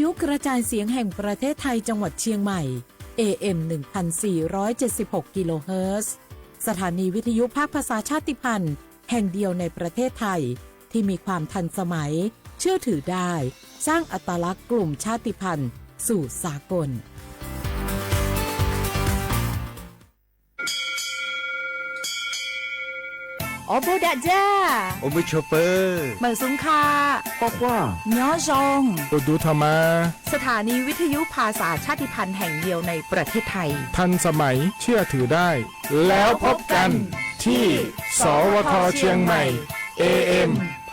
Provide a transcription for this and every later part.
ศูนย์กระจายเสียงแห่งประเทศไทยจังหวัดเชียงใหม่ เอ เอ็ม หนึ่งพันสี่ร้อยเจ็ดสิบหก กิโลเฮิรตซ์ สถานีวิทยุภาคภาษาชาติพันธุ์แห่งเดียวในประเทศไทย ที่มีความทันสมัย เชื่อถือได้ สร้างอัตลักษณ์กลุ่มชาติพันธุ์สู่สากล အိၣ်ဘူးဒးကၠၢ်, အိၣ်မုာ်ဆိးပၢၤ, မုာ်ဆူၣ်ခါ, ကွၢ်ကွၢ်, ညီယီၣ်, အိၣ်ဒူထီၣ်မး, สถานีวิทยุภาษาชาติพันธุ์แห่งเดียวในประเทศไทย ทันสมัย เชื่อถือได้ แล้วพบกันที่ สวท เชียงใหม่ เอ เอ็ม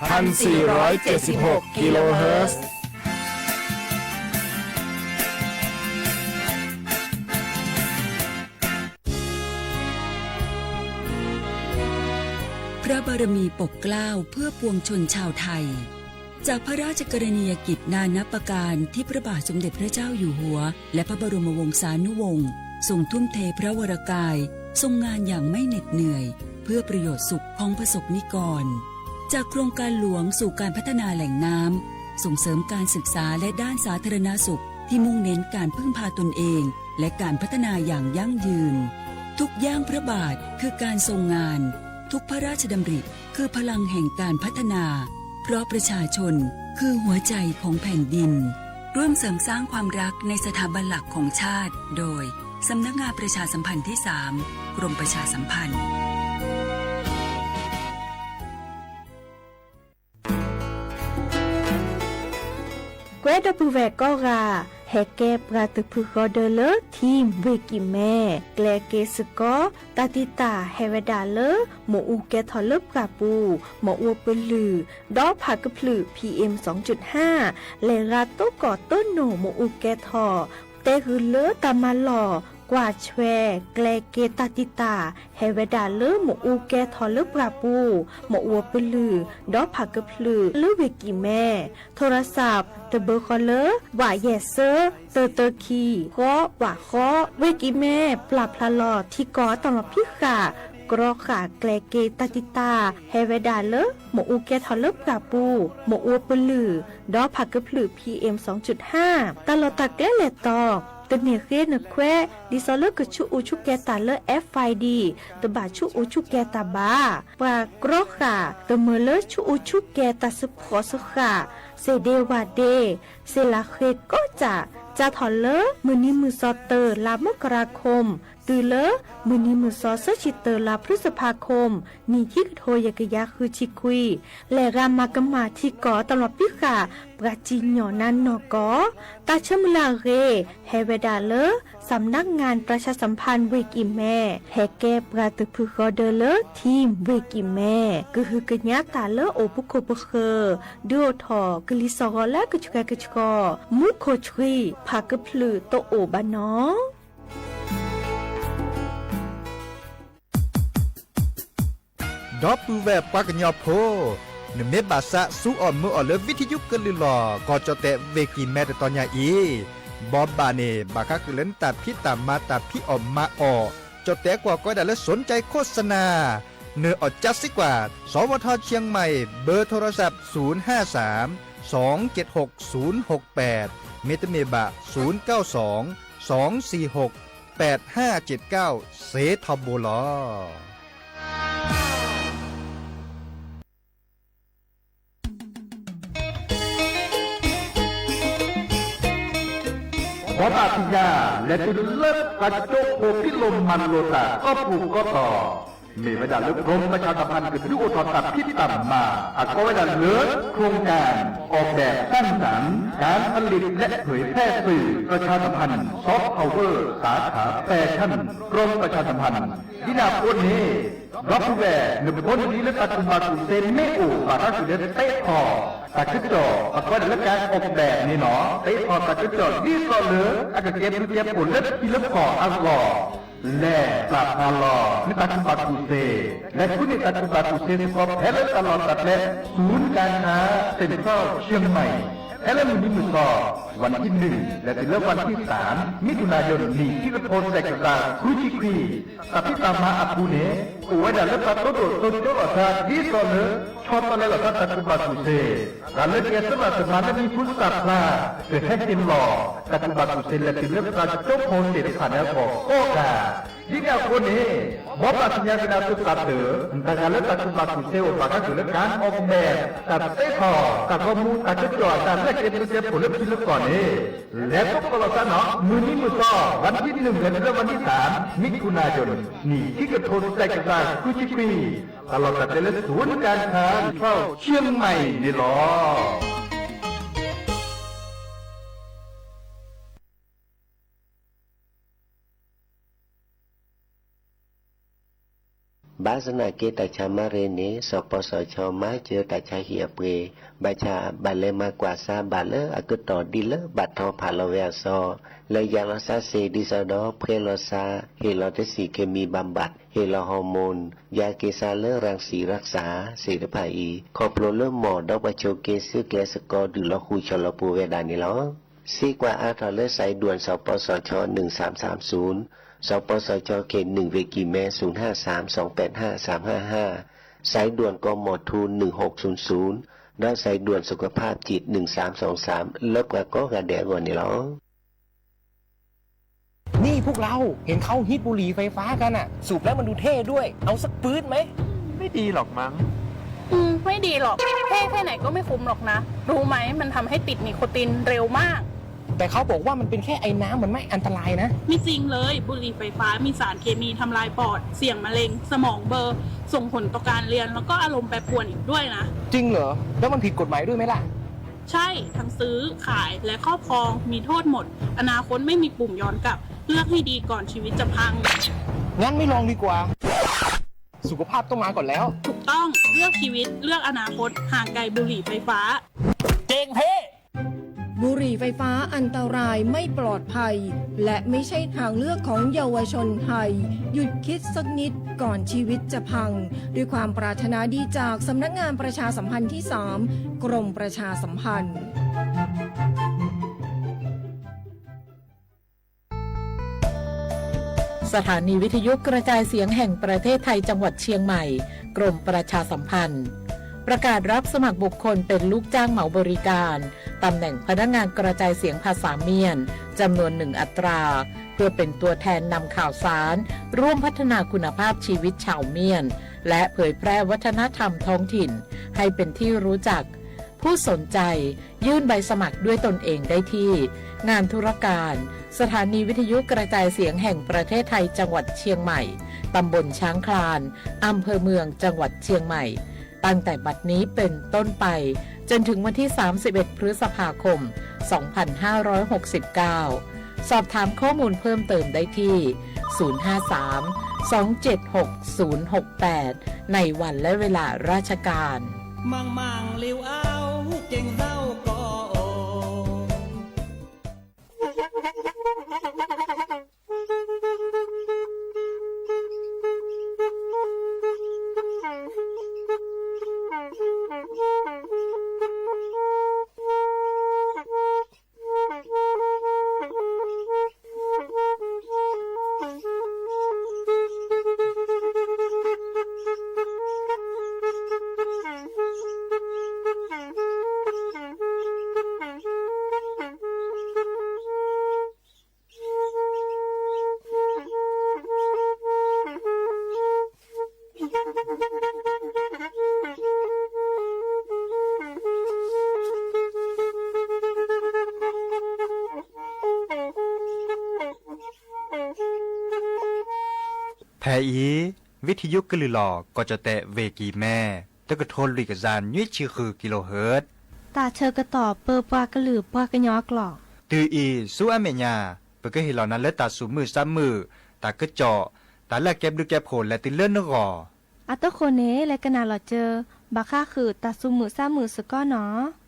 พันสี่ร้อยเจ็ดสิบหก กิโลเฮิรตซ์ พระบารมีปกเกล้าเพื่อปวงชนชาวไทย จากพระราชกรณียกิจนานับประการที่พระบาทสมเด็จพระเจ้าอยู่หัว และพระบรมวงศานุวงศ์ทรงทุ่มเทพระวรกาย ทรงงานอย่างไม่เหน็ดเหนื่อย เพื่อประโยชน์สุขของประสบนิกร จากโครงการหลวงสู่การพัฒนาแหล่งน้ำ ส่งเสริมการศึกษาและด้านสาธารณสุขที่มุ่งเน้นการพึ่งพาตนเอง และการพัฒนาอย่างยั่งยืน ทุกย่างพระบาทคือการทรงงาน ทุกพระราชดำริคือพลังแห่งการพัฒนา เพราะประชาชนคือหัวใจของแผ่นดิน ร่วมเสริมสร้างความรักในสถาบันหลักของชาติ โดย สำนักงานประชาสัมพันธ์ที่สาม กรมประชาสัมพันธ์ ကွဲဒီပုၢ်ဝဲၢ်ကိးဂၤ, ဟဲကဲပှၤတဖုဃီဒၢလၢ ထံၣ်ဝ့ၢ်ကံၢ်မဲ, ကျဲက့ၤစ့ၢ်ကီး တၢ်တံာ်တာ်ဟဲဝဲဒၣ်လၢ မ့ၣ်အူကဲထီၣ်လၢပှၢ်ပူၤ, မ့ၣ်အူပလုၢ်, ဒီးဖးကဖျၢၣ် PM စင်ကၠုၣ်ဟါ, လဲၤရၤတိကိၢ်တိနိၣ်မ့ၣ်အူကဲထီၣ်, တဲဂုာ်လၢတၢ်မၤလီၢ်, ကွၢ်ဆွဲ, ကျဲက့ၤတၢ်တံာ်တာ် ဟဲဝဲဒၣ်လၢ မ့ၣ်အူကဲထီၣ်လၢပှၢ်ပူၤ, မ့ၣ်အူပလုၢ်, ဒီးဖးကဖျၢၣ်လၢဝ့ၢ်ကံၢ်မဲ, ထိရစး တဘၢဃီလၢ ဝးယဲၢ်စၢ တၢတၢခံ ဃီ ဝးဃီ, ဝ့ၢ်ကံၢ်မဲ ပျၢ်ဖျါလီၤထံကီၢ်တၢ်လီၢ်ဖံးဃာ်, ကြီဃာ်ကျဲက့ၤတၢ်တံာ်တာ် ဟဲဝဲဒၣ်လၢ မ့ၣ်အူကဲထီၣ်လၢပှၢ်ပူၤ, မ့ၣ်အူပလုၢ်, ဒီးဖးကဖျၢၣ် PM စင်ကၠုၣ်ဟါ, တၢ်လီၢ်တၢ်ကျဲလဲၤတီၤ တန့ၢ်ဃ့နခွဲး, ဒ်သိးလၢကဆူၣ်အူဆူၣ်ကဲၤတၢ်လၢ FID တဘၣ်ဆူၣ်အူဆူၣ်ကဲၤတၢ်ဘၣ်. ပှၤကြီဃာ် တမၢလၢဆူၣ်အူဆူၣ်ကဲၤတၢ်စ့ၢ်ဖှီၣ်စ့ၢ်ဃာ်, စ့ၣ်ဒ့ဝၣ်ဒ့, စ့ၣ်လးဃ့ကီၢ်စး, စးထီၣ်လၢ မုၢ်နံၤမုၢ်သီတၢ လါမကရၤခိၣ်, တုၤလၢ မုၢ်နံၤမုၢ်သီဆၢဆံတၢ လါဖျုစဖးခိၣ်, နံၣ်ခံကထိယဲၢ်ကယၤဃုဆံခွံ, လဲၤဂၤမၤကမၣ်ထံကီၢ်တၢ်လီၢ်ဖံးဃာ် ပှၤစံၣ်ညီၣ်နါနီၢ်ကီၢ်, တၢ်ဆၢမုၢ်လၢ်အဂ့ၢ် ဟဲဝဲဒၣ်လၢ สำนักงานประชาสัมพันธ์ ဝ့ၢ်ကံၢ်မဲ, ဟဲကဲပှၤတဖုဃီဒၢလၢ ထံၣ်ဝ့ၢ်ကံၢ်မဲ, ကဟုကညးတၢ်လၢအိၣ်ပခိၣ်ပဃၢၤ, ဒုးအိၣ်ထီၣ်ကလံၤစှီၤဂီၤလၢကဆှဲကဆှီ, မူခိၣ်ဆှံ ဖးကဖျၢၣ်တအိၣ်ဘၣ်နီၤ. ဒီပုၢ်ဝဲၢ်ပှၤကညီဖိ, နမ့ၢ်ဘၣ်သးစူၤအီၣ်မုာ်အီၣ်လၢ ဝံထံယူကလုၢ်လီၢ် ကီၢ်ကၠီၣ်တဲၣ်ဝ့ၢ်ကံၢ်မဲတတီၤညါအံၤ, ဘီဘၣ်န့ၣ် ဘၣ်ဃးဃုာ်လၢနတၢ်ဖံးတၢ်မၤတၢ်ဖံးအီၣ်မၤအီၣ်, ကၠီၣ်တဲၣ်ကွၢ်ကီဒၣ်လၢ สนใจโฆษณา, နအီၣ်ကၠါစ့ၢ်ကီး, สวท เชียงใหม่, เบอร์โทรศัพท์ ศูนย์ห้าสาม สองเจ็ดหก ศูนย์หกแปด မ့တမ့ၢ်ဘၣ် ศูนย์เก้าสอง สองสี่หก แปดห้าเจ็ดเก้า စ့ထီဘိလီၤ. ဘီဘၣ်တံၢ်ယၤ လဲၤတုၤလၢပှၤကၠိဖိဖံးလိာ်မၤလိာ်တၢ်ကီၢ်ပူၤကီၢ်တီၤ, မ့ၢ်ဝဲဒၣ်လၢ กรมประชาสัมพันธ์ ကဒုးအိၣ်ထီၣ်တၢ်ဖံးတၢ်မၤ အကိးဝဲဒၣ်လၢ โครงการออกแบบสร้างสรรค์ การผลิตและเผยแพร่สื่อประชาสัมพันธ์ ซอฟต์พาวเวอร์ สาขาแฟชั่น กรมประชาสัมพันธ์ ဒ်န့ၣ်အဃိန့ၣ် ဒီပုၢ်ဝဲၢ် နဖိနလံၤလၢတၢ်ကူၣ်ဘၣ်ကူၣ်သ့မ့ၢ်အိၣ် ဘၣ်တၢ်စူၤလၢသ့ထီၣ် တၢ်ကစီၣ် အကိးဝဲဒၣ်လၢ การออกแบบ န့ၣ်လီၤ. သ့ထီၣ်တၢ်ကစီၣ် ဒ်သိးလၢ အကကဲဘျုးကဲဖှိၣ်လၢထံလၢကီၢ်အဂီၢ်, လဲၤပာ်ဖျါလီၤ နတၢ်ကူၣ်ဘၣ်ကူၣ်သ့, လဲၤဃုန့ၢ်တၢ်ကူၣ်ဘၣ်ကူၣ်သ့စ့ၢ်ကီး ဖဲလၢတၢ်လီၢ်တၢ်ကျဲ ศูนย์การค้าเซ็นทรัลเชียงใหม่ ဖဲလၢမုၢ်နံၤမုၢ်သီ ဝၣ်ထံၣ်နုၣ် လဲၤတုၤလၢဝၣ်ထံၣ်သၢ မံးထူၣ်နၣ်ယိၣ် နံၣ်ခံကထိစဲးကသးခွံဆံခွံ, တၢ်ဖံးတၢ်မၤအပူၤန့ၣ် အိၣ်ဝဲဒၣ်လၢပှၤတီဒိၣ်တီထီအသး ဒ်သိးလၢ ဆီတလဲလီၤသးတၢ်ကူၣ်ဘၣ်ကူၣ်သ့, တၢ်လၢကဲစၢးဘၣ်တမၤလၢမံၤဟူသၣ်ဖျါ ကဟဲက့ၤလီၤ တၢ်ကူၣ်ဘၣ်ကူၣ်သ့ လဲၤတုၤလၢပှၤကၠိဖိသ့ၣ်တဖၣ်န့ၣ်အဂီၢ်ကိးဂၤ ဒ်န့ၣ်အဃိန့ၣ် မ်ပသ့ၣ်ညါက့ၤဒၣ်သုသးတၢ် တၢ်ဂၤလၢတၢ်ကူၣ်ဘၣ်ကူၣ်သ့အိၣ်ဘၣ်ဃးဒီးလၢ การออกแบบ တၢ်သ့ထီၣ် တၢ်ဂီၤမူ တၢ်ကစီၣ်အတၢ်လၢကဲဘျုးကဲဖှိၣ်လၢထံလၢကီၢ်န့ၣ် လဲၤသကိးလိာ်သးနီၤ မုၢ်နံၤမုၢ်သီ ဝၣ်ထံၣ်နုၣ် လဲၤတုၤလၢဝၣ်ထံၣ်သၢ မံးထူၣ်နၣ်ယိၣ် နံၣ်ခံကထိစဲးကသးခွံဆံခွံ, တၢ်လီၢ်တၢ်ကျဲလၢ ศูนย์การค้าเซ็นทรัลเชียงใหม่ န့ၣ်လီၤ. ဘၣ်ဆၣ်သနာ်က့ တၢ်ဆါမၤရ့န့ၣ် စီၤပီစီၤခၠီမၤစၢၤတၢ်ဆါဟံၣ်အပှ့ၤ, ဘၣ်ဆၣ်ဘၣ်လဲၤမၤကွၢ်စါဘၣ်လၢအကတီၢ်ဒ်လၢဘၣ်ထီဖးလီၤဝဲအစီ, လၢယၤလီၤစါစ့ၣ် ဒ်သိးဒီးဖှဲလီၤစါ, ဟ့ၣ်လီၤတဆံၣ် เคมีบำบัด, ဟ့ၣ်လီၤဟီၣ်မုၣ်, ယၤက့ၤစါလၢရၣ်စံၣ်ရၣ်စၣ် သ့ၣ်တဖၣ်အံၤ ခီဖျိလၢမ်ဒီးပှၤဆိးက့ဆူကျဲသကိး ဒုးလီၤဃုာ်ဆီၣ်လီၤပူၤဝဲဒၣ်န့ၣ်လီၤ. စံးကွၢ်အါထီၣ်လၢ สายด่วน စီၤပီစီၤခၠီ หนึ่งสามสามศูนย์, စီၤပီစီၤခၠီ เขตหนึ่ง เวกีแม ศูนย์ห้าสาม สองแปดห้า สามห้าห้า, สายด่วน กมท หนึ่งหกศูนย์ศูนย์ ဒီး สายด่วนสุขภาพจิต หนึ่งสามสองสาม လၢပှၤကိးဂၤဒဲးအဂီၢ်န့ၣ်လီၤ. นี่พวกเรา เห็นเขาฮิตบุหรี่ไฟฟ้ากันอะ สูบแล้วมันดูเท่ด้วย เอาสักปื๊ดไหม ไม่ดีหรอกมั้ง อืม ไม่ดีหรอก เท่แค่ไหนก็ไม่คุ้มหรอกนะ รู้ไหม มันทำให้ติดนิโคตินเร็วมาก แต่เขาบอกว่ามันเป็นแค่ไอน้ำ มันไม่อันตรายนะ ไม่จริงเลย บุหรี่ไฟฟ้ามีสารเคมีทำลายปอด เสี่ยงมะเร็ง สมองเบลอ ส่งผลต่อการเรียน แล้วก็อารมณ์แปรปรวนอีกด้วยนะ จริงเหรอ แล้วมันผิดกฎหมายด้วยไหมล่ะ ใช่ ทั้งซื้อ ขาย และครอบครอง มีโทษหมด อนาคตไม่มีปุ่มย้อนกลับ เลือกให้ดีก่อนชีวิตจะพัง งั้นไม่ลองดีกว่า สุขภาพต้องมาก่อนแล้ว ถูกต้อง เลือกชีวิต เลือกอนาคต ห่างไกลบุหรี่ไฟฟ้า เจ๋งพี่ บุหรี่ไฟฟ้าอันตรายไม่ปลอดภัย และไม่ใช่ทางเลือกของเยาวชนไทย หยุดคิดสักนิดก่อนชีวิตจะพัง ด้วยความปรารถนาดีจากสำนักงานประชาสัมพันธ์ที่สาม กรมประชาสัมพันธ์ สถานีวิทยุกระจายเสียงแห่งประเทศไทยจังหวัดเชียงใหม่ กรมประชาสัมพันธ์ ประกาศรับสมัครบุคคลเป็นลูกจ้างเหมาบริการ ตำแหน่งพนักงานกระจายเสียงภาษาเมียน จำนวนหนึ่งอัตรา เพื่อเป็นตัวแทนนำข่าวสาร ร่วมพัฒนาคุณภาพชีวิตชาวเมียน และเผยแพร่วัฒนธรรมท้องถิ่น ให้เป็นที่รู้จัก ผู้สนใจ ยื่นใบสมัครด้วยตนเองได้ที่ งานธุรการ สถานีวิทยุกระจายเสียงแห่งประเทศไทยจังหวัดเชียงใหม่ ตำบลช้างคลาน อำเภอเมือง จังหวัดเชียงใหม่ ตั้งแต่บัดนี้เป็นต้นไป จนถึงวันที่ สามสิบเอ็ด พฤษภาคม สองพันห้าร้อยหกสิบเก้า สอบถามข้อมูลเพิ่มเติมได้ที่ ศูนย์ห้าสาม สองเจ็ดหก ศูนย์หกแปด ในวันและเวลาราชการ မ့ၢ်မ့ၢ်လၢအဝဲက့ၤသးကီး ဖဲအံၤ ဝံထံယုကလုၢ်လီၢ် ကီၢ်ကၠီၣ်တဲၣ် ဝ့ၢ်ကံၢ်မဲ တကထိလွံၢ်ကယၤနွံဆံဃု kilohertz တၢ်ဆၢကတီၢ်ပၢပှၤကလုာ်ပှၤကညီကျိာ်. တုၤအံၤဆူအမဲာ်ညါ ပကဟ့ၣ်လီၤနၤလၢတၢ်သူၣ်မုာ်သးမုာ်, တၢ်ကစီၣ်, တၢ်လၢအကဲဘျုးကဲဖှိၣ်လဲၤတုၤလၢနဂီၢ်. အတဃိန့ၣ် လဲၤကနၣ်လီၤစၢၤ ဘၣ်ဃးဃုာ်တၢ်သူၣ်မုာ်သးမုာ်စ့ၢ်ကီးနီၤ.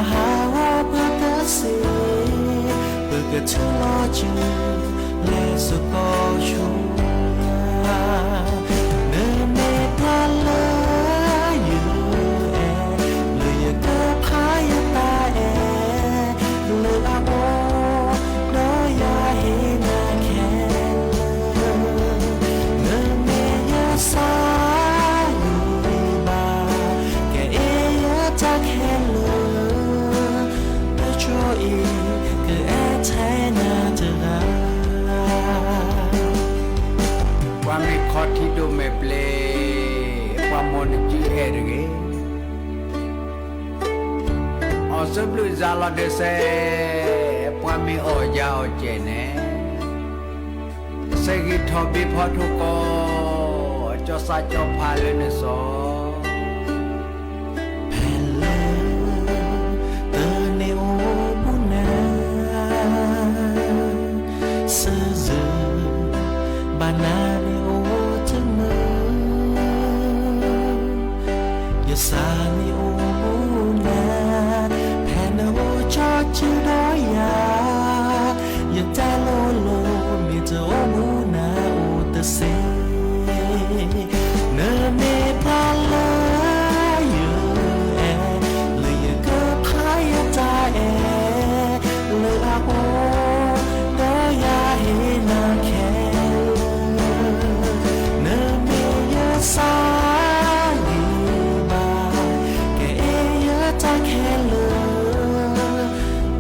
ဟးဂီၤပသးစ့ၢ်, ပကထူလီၤစု လဲၤစ့ၢ်ကီးဆူ နမ့ၢ်ပှၤလၢယအဲၣ်, လၢယကဖးယတၢ်အဲၣ်လၢအအိၣ်, ဒီးယဟ့ၣ်နၤခဲလၢာ်, နမ့ၢ်ယစၢ်ယွၤဘၣ်, ကအဲၣ်ယတၢ်ခဲလၢာ်, တကၠိအံၤ ကအဲၣ်ထဲနၤတဂၤ. ပှၤမ့ၢ်ခီထံဒိၣ်မဲာ်ဘျဲၣ်, ပှၤမိၢ်နစုအဲၣ်တဂ့ၤ. အီၣ်စၢဘျုးစးလီၤဒၢးစဲး, ပှၤမ့ၢ်အီၣ်ယၤအီၣ်ကဲးန့ၣ်, စဲးဂံၢ်ထီၣ်ဘ့ၣ်ဖီထိၣ်ကီ, ကၠီစးကၠီဖးလၢနစီၤ ဖဲလၢ တၢ်န့ၣ်အိၣ်ဘူးနၤ စၢၤစၢၤ, ဘၣ်နၤန့ၣ်အိၣ်တမုာ်, ယစၢ်န့ၣ်အိၣ်ဘူးနၤ, ဖဲနအိၣ်ကၠီစုဒီးယၤ, ယတဲလိၤလိၤ မ့ၢ်တအိၣ်ဘူးနၤအိၣ်တစ့ၢ်. နမ့ၢ်ပှၤလၢယအဲၣ်, လၢယကဖးယတၢ်အဲၣ်လၢအအိၣ်, ဒီးယဟ့ၣ်နၤခဲလၢာ်, နမ့ၢ်ယစၢ်ယွၤဘၣ်, ကအဲၣ်ယတၢ်ခဲလၢာ်,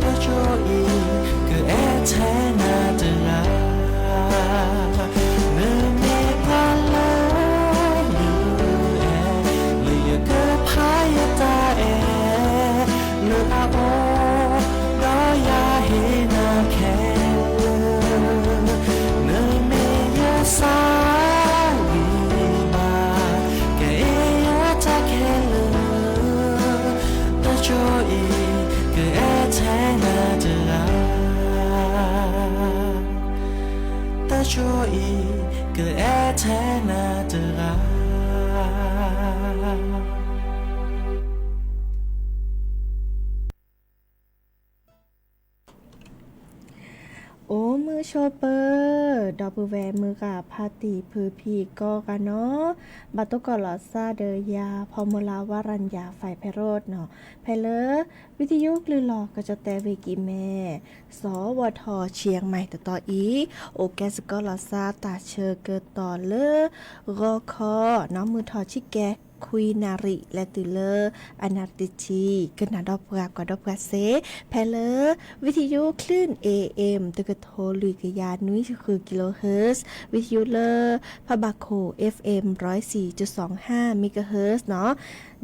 တကၠိအံၤ ကအဲၣ်ထဲနၤတဂၤ. နမ့ၢ်ပှၤလၢယအဲၣ်, လၢယကဖးယတၢ်အဲၣ်လၢအအိၣ်, ဒီးယဟ့ၣ်နၤခဲလၢာ်, နမ့ၢ်ယစၢ်ယွၤဘၣ်, ကအဲၣ်ယတၢ်ခဲလၢာ်, တကၠိအံၤ ကအဲၣ်ထဲနၤတဂၤ. တကၠိအံၤ ကအဲၣ်ထဲနၤတဂၤ. အိၣ်မုာ်ဆိးပၢၤ, ဒီပုၢ်ဝဲၢ်မုၢ်ဂၤဖါတံၢ်ဖုဖံကိးဂၤနီၤ, ဘၣ်တိၢ်ကီးလီၤစၢ်ဒီးယၤ ဖီမူလါဝါရံယၤ ဖဲဖဲရိၣ်နီၤ, ဖဲလၢ ဝံသယုကလုၢ်လီၤကၠီၣ်တဲၣ်ဝ့ၢ်ကံၢ်မဲ, စီၤဝီၤထီၣ် ဆံၣ်မဲတတီၤအံၤ, အိၣ်ကဲစ့ၢ်ကီးလီၤစၢ်တၢ်ဆၢကတီၢ်လၢ ဂီၤခီနီၤ မုၢ်ထီၣ်ဆံကဲ ခွံနၣ်ရံၣ် လဲၤတုၤလၢ အနၣ်ရံၣ်တဆံ, ကနၣ်ဒီးပှၤကွၢ်ဒီးပှၤစ့ၢ်, ဖဲလၢ ဝံသယုကလုၢ် เอเอ็ม တကထိလွံၢ်ကယၤနွံဆံဃု kilohertz, ဝံသယုလၢ ဖးဘၣ်ခိၣ် เอฟเอ็ม ร้อยสี่จุดสองห้า megahertz နီၤ,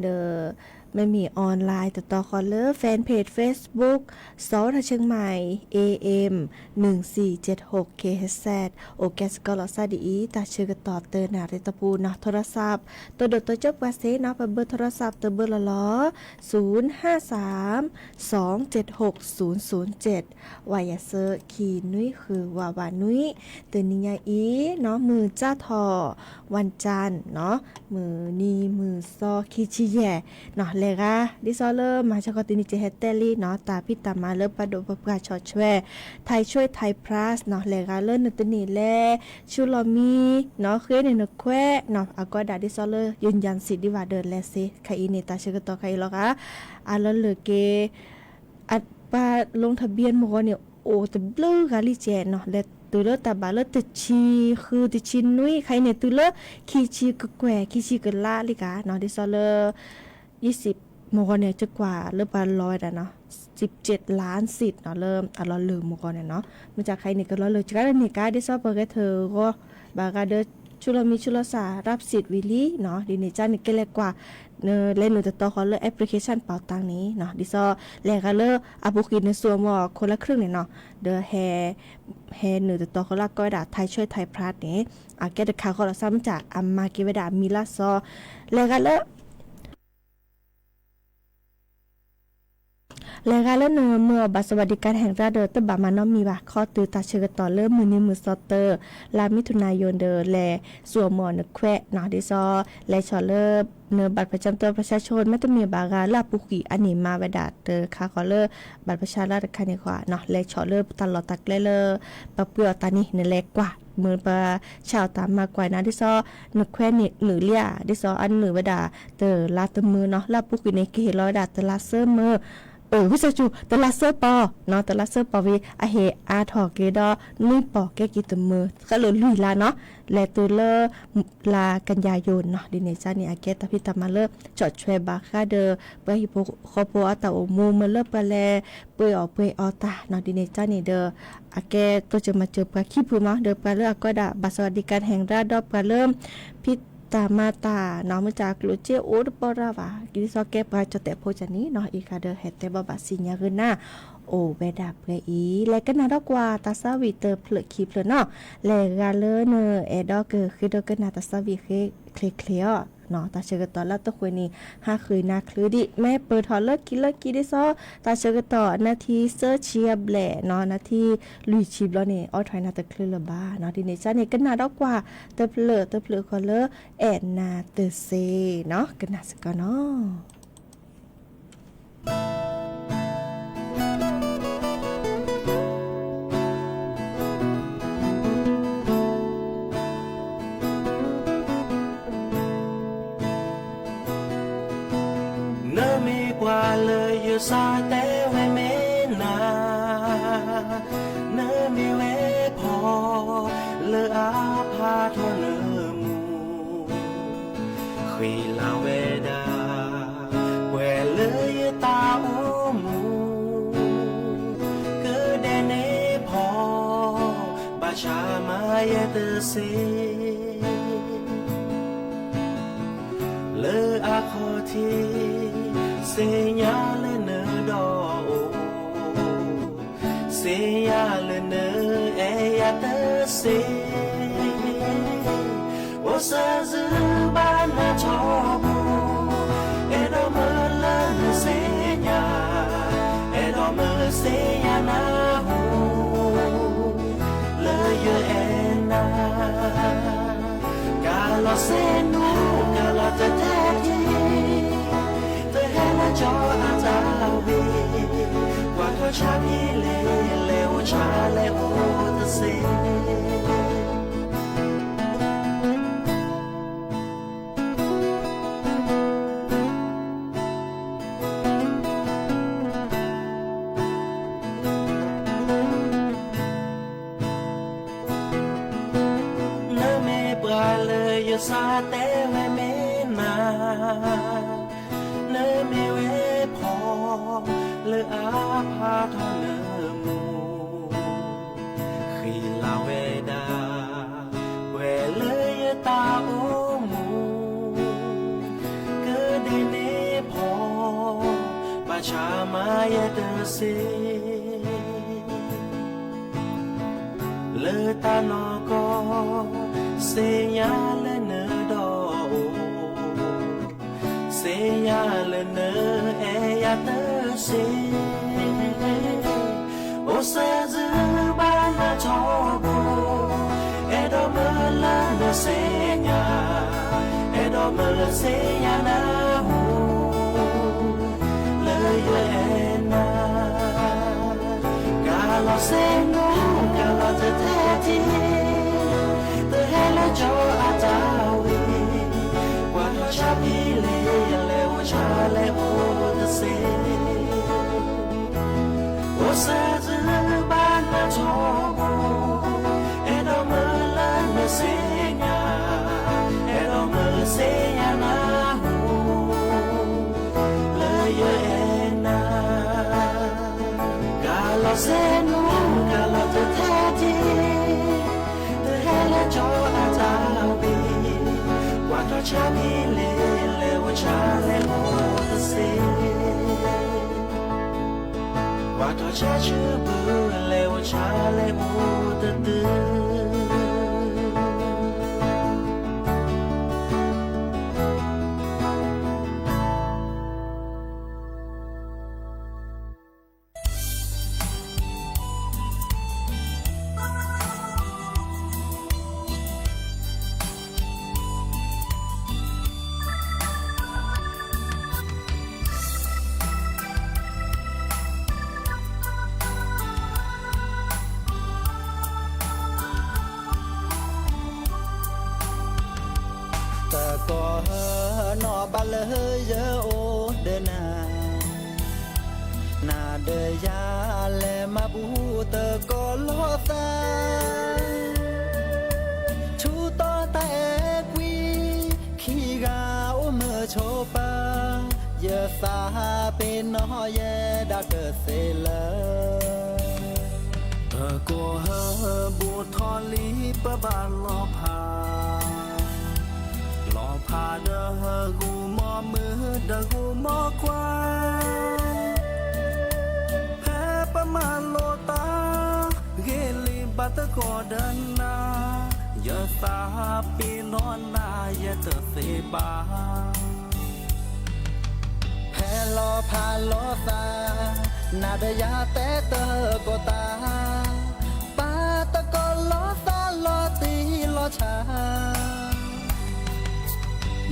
ဒီး မ့မ့ၢ် online တတီၤဃီလၢ fanpage Facebook စီၤဝီၤထီၣ် เชียงใหม่ เอเอ็ม หนึ่งสี่เจ็ดหก kilohertz, အိၣ်ကဲစ့ၢ်ကီးလီၤစၢ်ဒ်အံၤ တၢ်ဆၢကတီၢ်တနၣ်ရံၣ်တပူၤနီၤ, โทรศัพท์ တဒိၣ်တကၠိပှၤစ့ၢ်နီၤ, ပဘၢ โทรศัพท์ တဘၢလီၤလီၤ, ศูนย์ห้าสาม สองเจ็ดหก ศูนย์ศูนย์เจ็ด ဝးယၤစၢ ခံနွံဃု ဝးဝးနွံ, တနံၤညါအံၤနီၤ မုၢ်စၢ်ထီၣ် วันจันทร์နီၤ, မုၢ်နံၤမုၢ်သီခံဆံယဲၢ်နီၤ, လဲၤဂၤ ဒ်သိးလၢမၤစၢၤဃီတနံၤကဟဲတဲလံနီၤ, တၢ်ဖံးတၢ်မၤလၢပှၤဒိၣ်ပပှၢ်ဆီၣ်ထွဲ ไทยช่วยไทยพลัส နီၤ, လဲၤဂၤလၢနတန့ၢ်လဲၤ ဆူလီၢ်မံနီၤ, ဃ့န့ၢ်နခွဲးနီၤ, အကွၢ်ဒၣ်ဒ်သိးလၢ ยืนยันสิทธิ์ ဒ်ဘၣ်ဒီးလဲၤစ့ၢ်, ခဲအံၤန့ၣ် တၢ်ဆၢကတီၢ်ခဲအံၤလီၤဂာ်, အလီၤလၢာ်က့ၤ အပှၤ ลงทะเบียน မုၢ်ဂီၤန့ၣ် အိၣ်တဘျုးဂၤလံကဲးနီၤ, လဲၤတုၤလၢတၢ်ဘၣ်လၢတဆံဃုတဆံနွံ, ခဲအံၤန့ၣ် တုၤလၢခံဆံကကွဲၢ် ခံဆံကလါလံကါနီၤ, ဒ်သိးလၢ ယံးစံး မုၢ်ဂီၤန့ၣ် ကကွၢ်လၢပှၤလီၤဝဲဒၣ်နီၤ, สิบเจ็ดล้านสิทธิ์နီၤ, လၢအလီၤလၢာ်မုၢ်ဂီၤန့ၣ်နီၤ, မ့ၢ်ကဲခဲအံၤန့ၣ် ကလီၤလၢာ်ကါန့ၣ်ကါ, ဒ်သိးပဂဲၤထၢၣ်ဂီၤ ဘၣ်ဂၤဒီး ဆူလီၢ်မံဆူလီၢ်ဆၣ် รับสิทธิ์ ဝံၤလံနီၤ, ဒ်န့ၣ်ကါန့ၣ် ကလဲၤကွၢ် လဲၤနုာ်တတီၤဃီလၢ application ပာ်တၢ်န့ၣ်နီၤ, ဒ်သိးလဲၤဂၤလၢအပူၤကွံာ်နစိၤမီၤ คนละครึ่ง န့ၣ်နီၤ, ဒီးဟဲ ဟဲနုာ်တတီၤဃီလၢကိးဝဲဒၣ် ไทยช่วยไทยพลัส န့ၣ်, အကဲတခါဃီလီၤစၢ် မ့ၢ်ကဲအမၤက့ၤဝဲဒၣ်အမံၤလၢစီၤ, လဲၤဂၤလၢ လဲၤဂၤလၢနမၢအီၤဘၣ်စၣ်ဝၤဒံကါဟဲၣ်ရၣ်ဒီး တဘၣ်မၤနီတမံၤဘၣ်, ခီတုၤတၢ်ဆၢကတီၢ်လၢမုၢ်နံၤမုၢ်သီတၢ် လါမံထူၣ်နၣ်ယိၣ်ဒီး လဲၤဆူအမၢအီၤနခွဲးနီၤ, ဒ်သိး လဲၤဆီၣ်လၢ နဘၣ်ပၢၢ်ဆၢတၢ်ပၢၢ်ဆၢဆိ မ့တမ့ၢ်ဘၣ်ဂၤလၢအပူၤကွံာ်အန့ၣ် မၤဝဲဒၣ်တခါဃီလၢ ဘၣ်ပၢၢ်ဆၢလၢတခါန့ၣ်ဃီနီၤ, လဲၤဆီၣ်လၢတၢ်လီၢ်တၢ်ကျဲလၢ ပှၤပှ့ၤအီၣ်တၢ်န့ၣ် နလဲၤကွၢ် မ့ၢ်ပှၤဆါအီၣ်တၢ်မၤကွၢ်နီၤ, ဒ်သိး နခွဲးန့ၣ်နုာ်လံဧါ, ဒ်သိးအနုာ်ဝဲဒၣ်တလါတမၢနီၤ, လၢအပူၤကွံာ်န့ၣ် ကဟ့ၣ်လီၤဝဲဒၣ်တလါသၢမၢ ဝံသးစူၤ တလါသၢပီၤနီၤ, တလါသၢပီၤဝံၤ အဟ့ၣ်အါထီၣ်က့ၤဒီး နွံပီၤကဲက့ၤတမၢ ဃဲလိာ်လွံၢ်လါနီၤ, လဲၤတုၤလၢ လါကယၤယိၤနီၤ, ဒ်န့ၣ်ကါန့ၣ် အကဲတၢ်ဖံးတၢ်မၤလၢ ဆီၣ်ထွဲဘၣ်ဃးဒီး ပှၤဟံၣ်ဖိဃီဖိအတၢ်အိၣ်မူ မ့ၢ်လၢပှၤလဲၤပှ့ၤအီၣ်ပှ့ၤအီတၢ်နီၤ, ဒ်န့ၣ်ကါန့ၣ်ဒီး အကဲတိစၢၤမၤစၢၤပှၤခံဖုမး, ဒီးပှၤလၢအကွၢ်ဒၣ် ဘၣ်စၣ်ဝၤဒံကါဟဲၣ်ရၣ်ဒီးပှၤလၢ ဖံးတၢ်မၤတၢ်နီၤ, မ့ၢ်တၢ်အကျိၣ်စ့အိၣ်တပီၢ်ရၣ်ဘၣ်, ဒ်သိးကဲပှၤကၠီၣ်တဲာ်ဖိကၠီၣ်နံၤနီၤ, အံၤဃာ်ဒီးဟဲတဲဘၣ်ဘၣ်စံၣ်ညီၣ်ဂ့ၤနၤ အိၣ်ဝဲဒၣ်ပှဲၤအံၤ, လဲၤကနၣ်ဒီးကွၢ်တၢ်သးဝံၣ်တဖျၢၣ်ခံဖျၢၣ်နီၤ, လဲၤဂၤလၢနအဲၣ်ဒိးကဃ့ဒီးကနၣ်တၢ်သးဝံၣ်ဃ့ချ့ချ့အီၤ, တၢ်ဆၢကတီၢ်လၢတဃုာ်န့ၣ် ဟးဃ့နၤချုးဒံး မ့ၢ်ပၢၢ်ထီၣ်လၢခံလၢခံဒ်သိး တၢ်ဆၢကတီၢ် နၢ်ထံသၢဆံအဘျဲၣ်နီၤ, နၢ်ထံလွံၢ်ဆံဘျီန့ၣ် အိးထီၣ်နၤတချုးလၢၤဘၣ်နီၤ, ဒ်န့ၣ်ကါန့ၣ် ကနၣ်ဒီးကွၢ်တဖျၢၣ်တဖျၢၣ်ဃီလၢ အဲၣ်နၤတသ့နီၤ, ကနၣ်စ့ၢ်ကီးနီၤ. နမ့ၢ်ပှၤလၢယစၢ်တဲဝဲမ့ၢ်နၤ, နမ့ၢ်ဝဲဖီ လၢအဖးထီၣ်နမူ ဃ့လၤဝဲဒၣ် ပှဲၤလၢယတၢ်အိၣ်မူ ကဒဲးန့ၣ်ဖီ ဘၣ်ဆၣ်မၤယဲတသ့ လၢအခီၣ်ထံး သ့ၣ်ညါလၢနဒီးအိၣ် သ့ၣ်ညါလၢနအဲၣ်ယၤတသ့ အိၣ်စၢၤစုဘၣ်နၤထီဘိ အဲၣ်ဒိးမုၢ်လၢနသ့ၣ်ညါ အဲၣ်ဒိးမုၢ်သ့ၣ်ညါနၢ်ဟူ လၢယအဲၣ်နၤ ကလီၤစ့နူ ကလီၤတထဲထံ တဟဲလၢကၠီအတၢ်ဝံၤ ကွၢ်ထီၣ်ဆါဖံလ့ လဲၤအိၣ်ဆါလဲၤအိၣ်တသ့ နမ့ၢ်ပှၤလၢယစၢ်တဲဝဲမ့ၢ်နၤ နမ့ၢ်ဝဲဖီ လၢအဖးထီၣ်နမူ ဃ့လၤဝဲဒၣ် ပှဲၤလၢယတၢ်အိၣ်မူ ကဒဲးန့ၣ်ဖီ ဘၣ်ဆၣ်မၤယဲတသ့ လၢတၢ်နီၢ်ကီၢ် သ့ၣ်ညါလၢနဒီးအိၣ် သ့ၣ်ညါလၢနအဲၣ်ယၤတသ့ အိၣ်စၢၤစုဘၣ်နၤထီဘိ အဲၣ်ဒိးမုၢ်လၢနသ့ၣ်ညါ အဲၣ်ဒိးမုၢ်သ့ၣ်ညါနၢ်ဟူ လၢယအဲၣ်နၤ ကလီၤစ့နူ ကလီၤတထဲထံ တဟဲလၢကၠီအတၢ်ဝံၤ ကွၢ်ထီၣ်ဆါဖံလ့ လဲၤအိၣ်ဆါလဲၤအိၣ်တသ့ အိၣ်စၢၤစုဘၣ်နၤထီဘိ အဲၣ်ဒိးမုၢ်လၢနသ့ၣ်ညါ အဲၣ်ဒိးမုၢ်သ့ၣ်ညါနၢ်ဟူ လၢယအဲၣ်နၤ ကလီၤစ့နူ ကလီၤတထဲထံ တဟဲလၢကၠီအတၢ်ဝံၤ ကွၢ်ထီၣ်ဆါဖံလ့ လဲၤအိၣ်ဆါလဲၤအိၣ်တသ့ ကွၢ်ထီၣ်ဆါဆၢဘု လဲၤအိၣ်ဆါလဲၤအိၣ်တတုၤ ပၢ်လၢယအိၣ်ဒီးနၤ, နၤဒီးယၤလဲၤမၤဘူၣ်သကိးလိာ်သး, ဆူတီတၢ်အဲၣ်ကွံ, ခံဂၤအိၣ်မုာ်ဆိးပၢၤ, ယသးပ့ၤနီၣ်ယဲဒၣ်တသ့လၢၤ သကိးဧၢ ဘူးထီၣ်လံပဘၣ်လီၤဖး, လီၤဖးဒီးဂုာ်မီၢ်မုၣ်ဒီးဂုာ်မီၢ်ခွါ, ဖဲပမၤလိာ်သး, ဂ့ၤလံဘၣ်သကိးဒီးနၤ, ယသးပ့ၤနီၣ်နၤယဲတသ့ဘၣ်. ဖဲလီၤဖးလိာ်သး, နၤဒီးယၤတဲသကိးသး, ပာ်သကိးလိာ်သးလီၤတံၢ်လီၤဆဲး,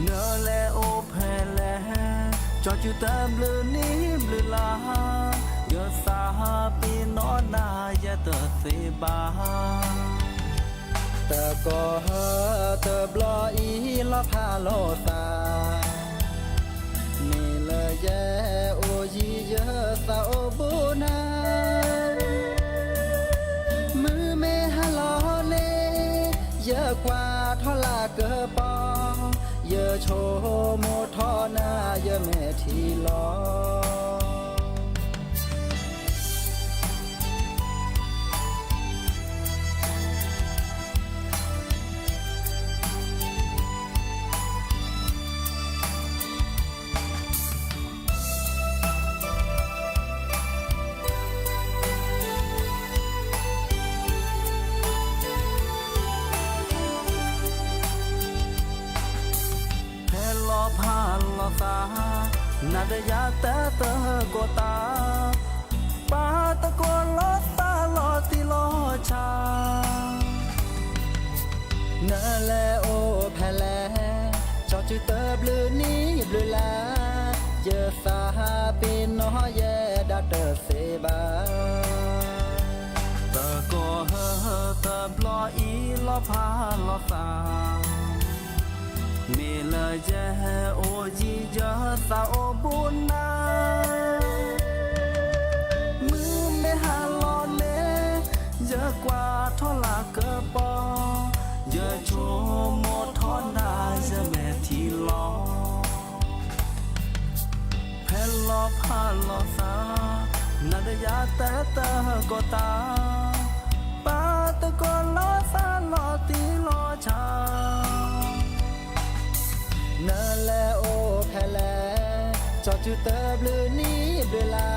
နလဲၤအိၣ်ဖဲလဲၣ်, ကၠီစုတဘျုးနံၣ်ဘျုးလါ, ယသးပ့ၤနီၣ်နၤယဲတသ့ဘၣ်. သကိးဧၢ တဘျီအံၤလီၤဖးလိာ်သး, မ့ၢ်လၢယဲအိၣ်ယံၤယသးအိၣ်ဘူးနၤ, မုၢ်မ့ၢ်ဟါလီၤန့ၣ်, ယကွၢ်ထီၣ်လၢကပီၤ, ယဆိကမိၣ်ထီၣ်နၤယမဲာ်ထံလီၤ. ဖဲလီၤဖးလိာ်သး, နၤဒီးယၤတဲသကိးသး, ပာ်သကိးလိာ်သးလီၤတံၢ်လီၤဆဲး, နလဲၤအိၣ်ဖဲလဲၣ်, ကၠီစုတဘျုးနံၣ်ဘျုးလါ, ယသးပ့ၤနီၣ်ယဲဒၣ်တသ့ဘၣ်. သကိးဧၢ တဘျီအံၤလီၤဖးလိာ်သး, မ့ၢ်လၢယဲအိၣ်ယံၤယသးအိၣ်ဘူးနၤ, မုၢ်မ့ၢ်ဟါလီၤန့ၣ်, ယကွၢ်ထီၣ်လၢကပီၤ, ယဆိကမိၣ်ထီၣ်နၤယမဲာ်ထံလီၤ. ဖဲလီၤဖးလိာ်သး, နၤဒီးယၤတဲသကိးသး, ပာ်သကိးလိာ်သးလီၤတံၢ်လီၤဆဲး, နလဲၤအိၣ်ဖဲလဲၣ်, ကၠီစုတဘျုးနံၣ်ဘျုးလါ,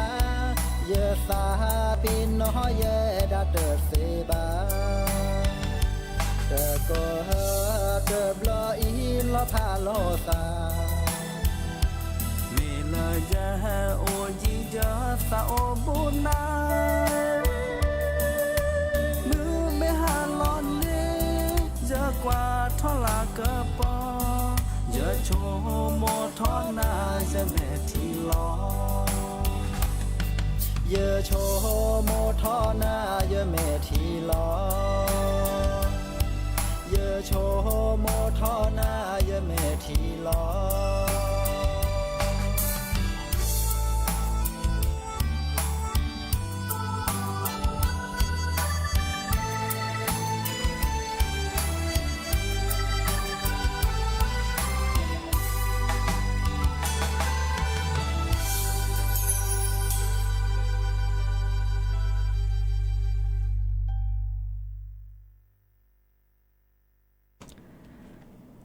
ယသးပ့ၤနီၣ်ယဲဒၣ်တသ့ဘၣ်. သကိးဧၢ တဘျီအံၤလီၤဖးလိာ်သး, မ့ၢ်လၢယဲအိၣ်ယံၤယသးအိၣ်ဘူးနၤ, မုၢ်မ့ၢ်ဟါလီၤန့ၣ်, ယကွၢ်ထီၣ်လၢကပီၤ, ယဆိကမိၣ်ထီၣ်နၤယမဲာ်ထံလီၤ. ယဆိကမိၣ်ထီၣ်နၤယမဲာ်ထံလီၤ. ယဆိကမိၣ်ထီၣ်နၤယမဲာ်ထံလီၤ.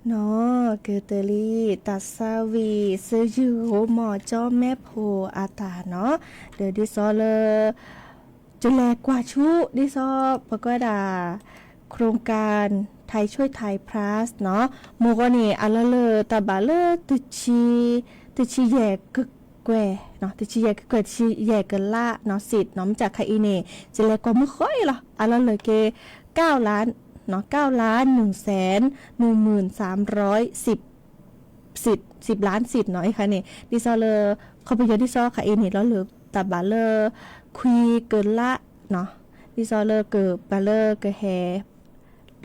နီၢ်ကတၢၢ်လံ တၢ်သးဝံၣ် စၢယုၢ်ဂိမီၢ် ကၠီမဲဖိအတၢ်နီၢ်, ဒီးဒ်သိးလၢ ကလဲၤကွၢ်ဆူ ဒ်သိး ပကဝဲဒၣ် โครงการ ไทยช่วยไทย พลัส နီၢ်, မ့ၢ်ဂီၢ်န့ၣ် အလီၢ်လၢတၢ်ဘၣ်လၢ တဆံယဲၢ်ကကွဲၢ်, တဆံယဲၢ်ကကွဲၢ် တဆံယဲၢ်ကလးနီၢ် စံးနီၢ် မ့ၢ်တခါအံၤန့ၣ် ကလဲၤကွၢ်မုၢ်ဃီအံၤလီၤ အလီၢ်လၢက့ၤ ကၠိလါ ကၠိလါ နုၢ်စဲၣ် နုၢ်မုၢ်သၢမ်ရီၢ် စံး စံး လါ စံးနီၢ် အံၤခါန့ၣ် ဒ်သိးလၢ ခီပညီဒ်သိးခါအံၤန့ၣ် လီၤလၢတၢ်ဘၣ်လၢ ခွံကလး ဒ်သိးလၢကဘၣ်လၢကဟဲ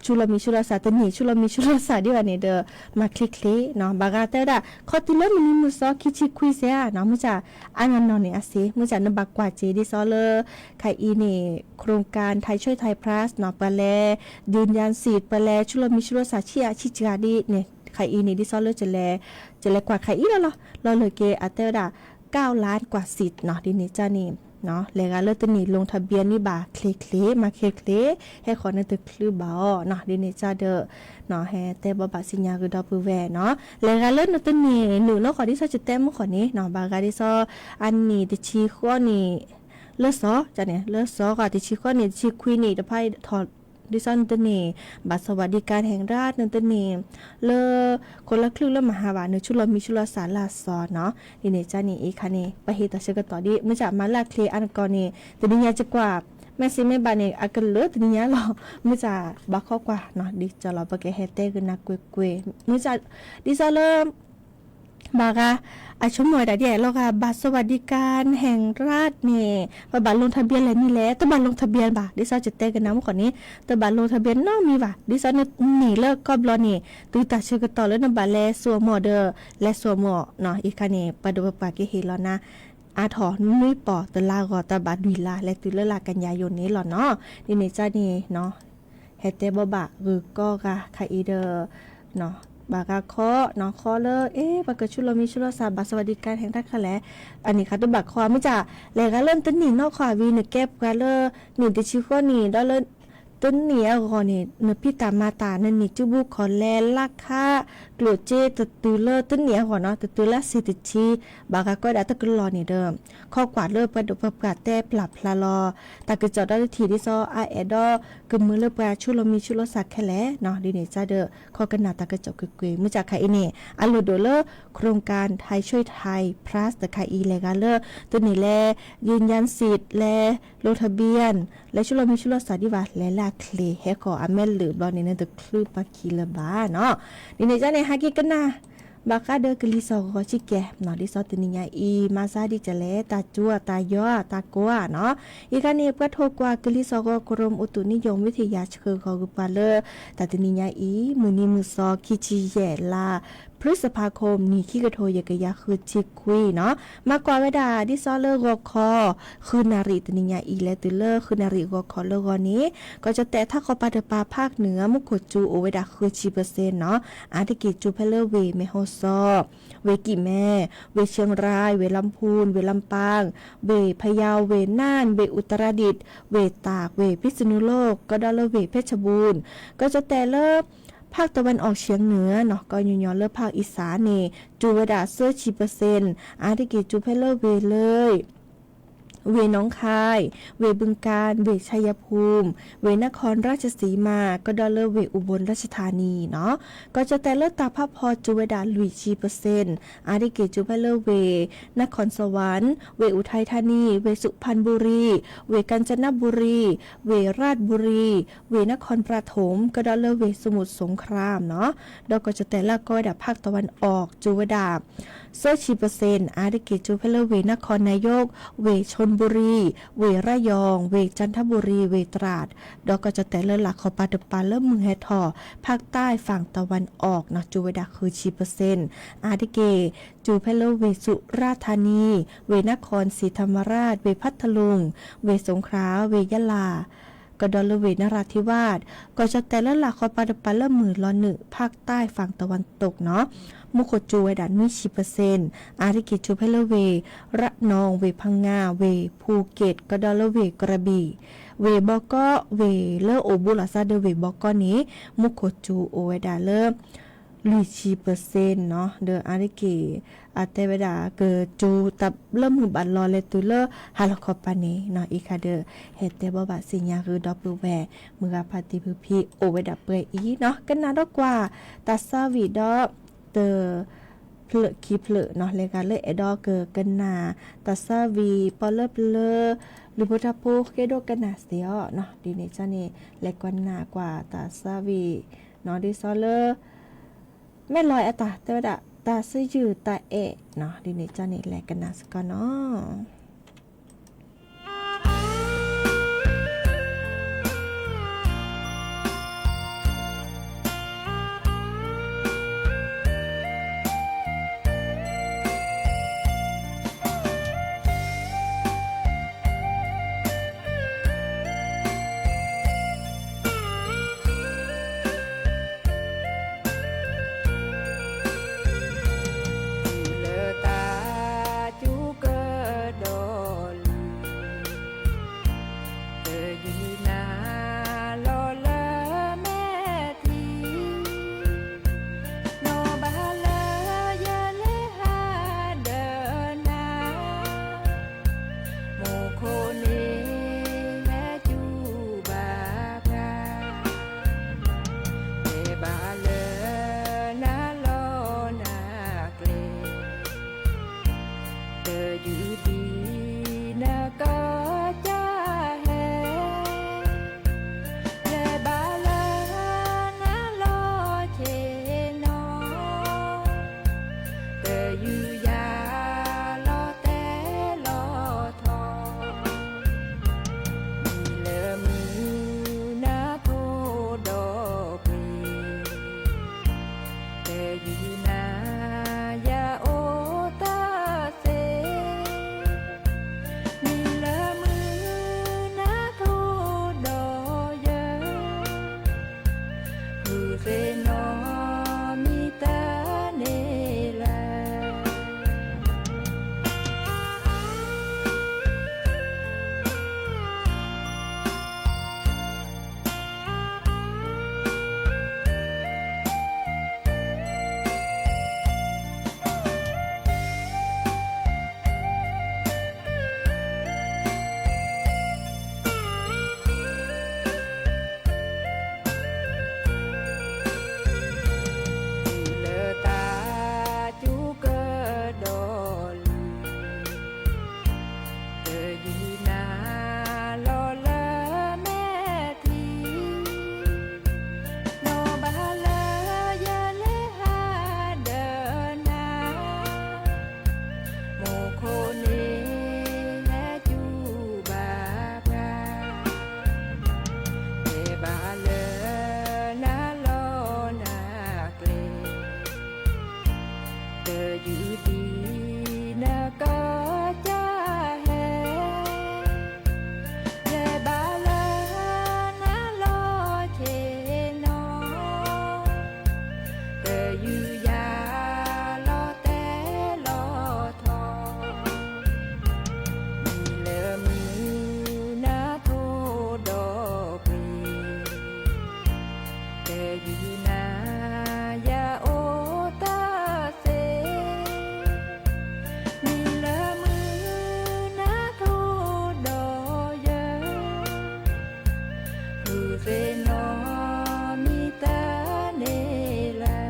ဆူၣ်လီၤမံဆူၣ်လီၤစှၤ တန့ၢ်ဆူၣ်လီၤမံဆူၣ်လီၤစှၤဒံးဘၣ်န့ၣ်ဒီး မၤချ့ချ့နီၤ. ဘၣ်ဂၤတဲဝဲဒၣ် ခီတုၤလၢမုၢ်နံၤမုၢ်သီ ခံဆံခွံစဲးဧါနီၤ, မုၢ်ဆါ အါနီၤနီၤန့ၣ် အစ့ မုၢ်ဆါနဘၣ်ကွၢ်စ့ဒ်သိးလၢ ခဲအံၤန့ၣ် โครงการไทยช่วยไทย พลัส နီၤ, ပှၤလဲၤ ยืนยันสิทธิ์ ပှၤလဲၤဆူၣ်လီၤမံဆူၣ်လီၤစှၤ ဆံးအါဆံးစှၤဒ်န့ၣ် ခဲအံၤန့ၣ် ဒ်သိးလၢ ကလဲၤကွၢ်ခဲအံၤလီၤလီၤ, လီၤလၢက့ၤ အတဲဝဲဒၣ် ကၣ်လါကွၢ်စံးနီၤ, ဒ်န့ၣ်ကန့ၣ် လဲၤဂၤလၢတန့ၢ် ลงทะเบียน န့ၣ်ဘၣ်ချ့ချ့ မၤချ့ချ့ ဟဲဃီၤနတချုးဘၣ်အီၤနီၤ, ဒ်န့ၣ်ကဒီး ဟဲတဲဘိးဘၣ်စံၣ်ညါဂ့ၤဒီပုၢ်ဝဲၢ်နီၤ, လဲၤဂၤလၢနတန့ၢ်နုာ်လီၤဃီၤ ဒ်သိးကတဲမုၢ်ဃီၤန့ၣ်နီၤ, ဘၣ်ဂၤဒ်သိး အနံၣ်တဆံဃီန့ၣ် လၢစီၤန့ၣ် လၢစီၤဃီၤ တဆံဃီန့ၣ် တဆံခွံန့ၣ် တဖၣ်ထီၣ် ဒ်သိးနတန့ၢ် บัตรสวัสดิการแห่งรัฐ နတန့ၢ် လၢ คนละครึ่ง လၢမဟါဘၣ် နဆူၣ်လီၤမံဆူၣ်လီၤစှၤလၢအစီၤနီၤ, ဒ်န့ၣ်ကန့ၣ် အံၤခါန့ၣ် ပဟ့ၣ်တၢ်ဆၢကတီၢ်ဒ် မုၢ်ဆါမၤလၢအချ့အါနကီၢ်န့ၣ် တနံၤညါကကွၢ် မ့ၢ်စ့မ့ၢ်ဘၣ်န့ၣ် အကလုာ်တနံၤညါလီၤ, မုၢ်ဆါဘၣ်ခီကွၢ်နီၤ, ဒ်ကၠီလီၤ ပကဟဲတဲဂ့ၤနၤကွ့ၢ်ကွ့ၢ် မုၢ်ဆါ ဒ်သိးလၢ ဘၣ်ဂၤ အဆိကမိၣ်ဝဲဒၣ်ဒ်အံၤလီၤဂာ် บัตรสวัสดิการแห่งรัฐ န့ၣ် ပဘၣ် ลงทะเบียน လဲၣ်မံၤလဲၣ်, တဘၣ် ลงทะเบียน ဘၣ်, ဒ်သိးကတဲကနၣ်မုၢ်ဃီၤန့ၣ် တဘၣ် ลงทะเบียน နီတမံၤဘၣ်, ဒ်သိးနန့ၢ်လၢကီၢ်ဘျီန့ၣ် တုၤတၢ်ဆၢကတီၢ်လၢနဘၣ်လဲၤစိာ်အမီၢ်ဒီး လဲၤစိာ်အမီၢ်နီၤ, အံၤခါန့ၣ် ပှၤဒိးပပှၢ်ကဟ့ၣ်လီၤနၤ အါထီၣ်နွံပီၢ်တလါဂီၤ တၢ်ဘၣ်ဒွံၣ်လါ လဲၤတုၤလၢလါကညးယိၤန့ၣ်လီၤနီၤ, ဒ်န့ၣ်ကန့ၣ် ဟဲတဲဘိးဘၣ်ဂုၤကီၢ်ဂၤခါအံၤဒီး ဘၣ်ဂၤခီနီၤ ခီလၢ အ့ ပှၤကဆူၣ်လီၤမံဆူၣ်လီၤစှၤ บัตรสวัสดิการแห่งรัฐ ခဲလၢာ်, အန့ၣ်ခါတဘၣ်ခီ မုၢ်ဆါ လဲၤဂၤလၢနတန့ၢ်နီၢ်ခီအဝံၤ နကဲပှၤလၢ နံၣ်တဆံဃီန့ၣ် ဒီးလၢ တန့ၢ်အဂီၢ်န့ၣ် နဖံးတၢ်မၤတၢ် နန့ၢ်စုပူၤခီၣ်လဲလၢခါ ကျိၣ်စ့တတုၤလၢတန့ၢ်အဂီၢ်နီၤ တတုၤလၢအဆံးတဆံ ဘၣ်ဂၤကီးဒၣ်တကလီၢ်န့ၣ်ဒီး ခီကွၢ်လၢပှၤဒိးပပှၢ်တဲပျၢ်ဖျါလီၤ တၢ်ကစီၣ်ဒီးတထံၣ်ဒ်သိး အအဲၣ်ဒိးကမုာ်လၢပှၤဆူၣ်လီၤမံဆူၣ်လီၤစှၤခဲလၢာ်နီၤ ဒ်န့ၣ်ကဒီး ခီကနၣ်တၢ်ကစီၣ်ကွ့ၢ်ကွ့ၢ် မုၢ်ဆါခါအံၤန့ၣ် အလိၣ်ဒိၣ်လၢ โครงการไทยช่วยไทย พลัส တခါအံၤ လဲၤဂၤလၢ တန့ၢ်လဲၤ ยืนยันสิทธิ์ လဲၤ ลงทะเบียน လဲၤဆူၣ်လီၤမံဆူၣ်လီၤစှၤဒံးဘၣ် လဲၤလၢအချ့ ဟဲဃီၤအမဲာ်လုာ်ဘျီန့ၣ် နတချုးပှၤခံလၢၤဘၣ်နီၤ ဒ်န့ၣ်ကန့ၣ် ဟဲက့ၤကနၣ် ဘၣ်ဃးဒီးကလံၤစီၤဂီၤဆံးကဲးနီၤ ဒ်သိးတနံၤညါအံၤ မၤစၢ်ဒ်ကလဲၣ် တၢ်ကၠိဧါ တၢ်ယီၤဧါ တၢ်ကိးဧါနီၤ အံၤခါန့ၣ် ပှၤထိၣ်ကွၢ်ကလံၤစီၤဂီၤ กรมอุตุนิยมวิทยา ဆှၢဂီၤဂုာ်ပှၤလၢ တၢ်တနံၤညါအံၤ မုၢ်နံၤမုၢ်သီ ခံဆံယဲၢ်လါ พฤษภาคม နံၣ်ခံကထိယဲၢ်ကယၤဃုဆံခွံနီၤ မၤကွၢ်ဝဲဒၣ်ဒ်သိးလၢဂီၤခီ ဃုနၣ်ရံၣ်တနံၤညါအံၤ လဲၤတုၤလၢဃုနၣ်ရံၣ်ဂီၤခီလၢဂီၤန့ၣ် ကီၢ်ကၠီၣ်တဲာ်ထးခီပၤတပၤ ဖးနုာ် မူခိၣ်စူၤအိၣ်ဝဲဒၣ်ဃုဆံပၢၢ်စ့ၣ်နီၤ အါတက့ၢ်စူၤဖဲလၢဝ့ၢ်မဲၢ်ဟီၣ်စီ ဝ့ၢ်ကံၣ်မဲ ဝ့ၢ်เชียงราย ဝ့ၢ်ลำพูน ဝ့ၢ်ลำปาง ဝ့ၢ်พะเยา ဝ့ၢ်น่าน ဝ့ၢ်อุตรดิตถ์ ဝ့ၢ်ตาก ဝ့ၢ်พิษณุโลก ကဒီးလၢဝ့ၢ်เพชรบูรณ์ ကီၢ်ကၠီၣ်တဲာ်လၢ ภาคตะวันออกเฉียงเหนือနီၤ ကညီညီလၢภาคอีสานန့ၣ် စူၤဝဲဒၣ်သၢဆံပၢၢ်စ့ၣ် အါတက့ၢ်စူၤဖဲလၢဝ့ၢ်လၢ ဝ့ၢ်หนองคาย ဝ့ၢ်บึงกาฬ ဝ့ၢ်ชัยภูมิ ဝ့ၢ်นครราชสีมา ကဒီးလၢဝ့ၢ်อุบลราชธานีနီၤ ကီၢ်ကၠီၣ်တဲာ်လၢတၢ်ဖးဖီစူၤဝဲဒၣ်လွံၢ်ဆံပၢၢ်စ့ၣ် အါတက့ၢ်စူၤဖဲလၢဝ့ၢ်นครสวรรค์ ဝ့ၢ်อุทัยธานี ဝ့ၢ်สุพรรณบุรี ဝ့ၢ်กาญจนบุรี ဝ့ၢ်ราชบุรี ဝ့ၢ်นครปฐม ကဒီးလၢဝ့ၢ်สมุทรสงครามနီၤ ဒီးကီၢ်ကၠီၣ်တဲာ်လၢအကီၢ်ဝဲဒၣ်ภาคตะวันออก စူၤဝဲဒၣ် သၢဆံပၢၢ်စ့ၣ် အါတက့ၢ်စူၤဖဲလၢဝ့ၢ်นครนายก ဝ့ၢ်ชลบุรี ဝ့ၢ်ระยอง ဝ့ၢ်จันทบุรี ဝ့ၢ်ตราด ဒီးကီၢ်ကၠီၣ်တဲာ်လၢလၢ်ခီပၤတပၤလၢမုၢ်ဟဲထီၣ် ภาคใต้ฝั่งตะวันออกနီၤ စူၤဝဲဒၣ်ဃုဆံပၢၢ်စ့ၣ် အါတက့ၢ် စူၤဖဲလၢဝ့ၢ်สุราษฎร์ธานี ဝ့ၢ်นครศรีธรรมราช ဝ့ၢ်พัทลุง ဝ့ၢ်สงขลา ဝ့ၢ်ยะลา ကဒီးလၢဝ့ၢ်นราธิวาส ကီၢ်ကၠီၣ်တဲာ်လၢလၢ်ခီပၤတပၤလၢမုၢ်လီၤနုာ် ภาคใต้ฝั่งตะวันตกနီၤ မူခိၣ်စူၤဝဲဒၣ်နွံဆံပၢၢ်စ့ၣ် အါတက့ၢ်စူၤဖဲလၢဝ့ၢ်ระนอง ဝ့ၢ်พังงา ဝ့ၢ်ภูเก็ต ကဒီးလၢဝ့ၢ်กระบี่ ဝ့ၢ်ဘီကီ ဝ့ၢ်လၢအိၣ်ဘူးလီၤသးဒီးဝ့ၢ်ဘီကီန့ၣ် မူခိၣ်စူၤအိၣ်ဝဲဒၣ်လၢ လွံၢ်ဆံပၢၢ်စ့ၣ်နီၤ ဒီးအါတက့ၢ် အတဲဝဲဒၣ်ကစူၤတၢ်လၢမုၢ်ဘၣ်လီၤလဲၤတုၤလၢဟါလီၤခီပၤန့ၣ်နီၤ အံၤခါဒီး ဟဲတဲဘိးဘၣ်စံၣ်ညါဂ့ၤဒီပုၢ်ဝဲၢ် မုၢ်ဂၤဖါတံၢ်ဖုဖံ အိၣ်ဝဲဒၣ်ပှဲၤအံၤနီၤ ကနၣ်ဒီးကွၢ် တၢ်သးဝံၣ်ဒီး တ ဖျၢၣ်ခံဖျၢၣ်နီၤ လဲၤဂၤလၢအဲၣ်ဒိးကကနၣ် တၢ်သးဝံၣ်ပီလၢပျၢၤ လုၢ်ဖိထါဖိဃ့ဒိကနၣ်စ့ၢ်အီၤနီၤ ဒ်န့ၣ်ကန့ၣ် လဲၤကနၣ်ကွၢ်တၢ်သးဝံၣ်နီၤ ဒ်သိးလၢ မဲာ်လီၤအတၢ်တဲဝဲဒၣ် တၢ်သယုၢ်တၢ်အဲၣ်နီၤ ဒ်န့ၣ်ကန့ၣ် လဲၤကနၣ်စ့ၢ်ကီးနီၤ. ယူၢ်ဒံၣ်နကစၢ်ဟဲ, ယဘၣ်လၢနၤလီၤဆ့ၣ်နီၤ, ကယူးယၤလီၤတဲာ်လီၤထီၣ်, မံၤလၢမုၢ်နၤထိၣ်ဒီးပှ့ၤ တယုၢ်နၤ ယအိၣ်တသ့, မံၤလၢမုၢ်နၤထိၣ်ဒီးယၤ, မုၢ်သ့ၣ်နီၣ်မံၤတၢ်န့ၣ်လၢ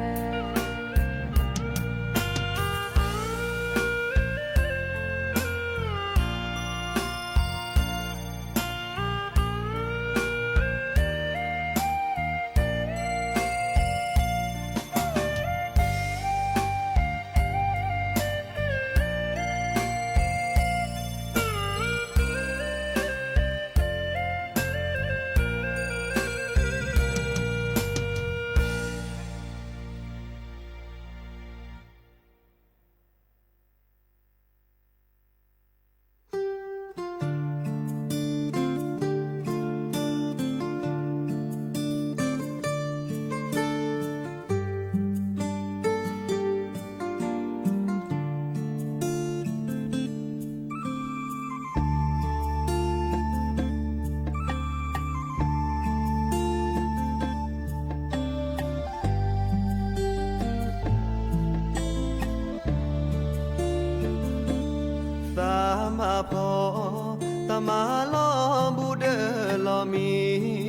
သးမၤဖီ တၢ်မၤလီၤဘူးဒီးလီၤမံၤ,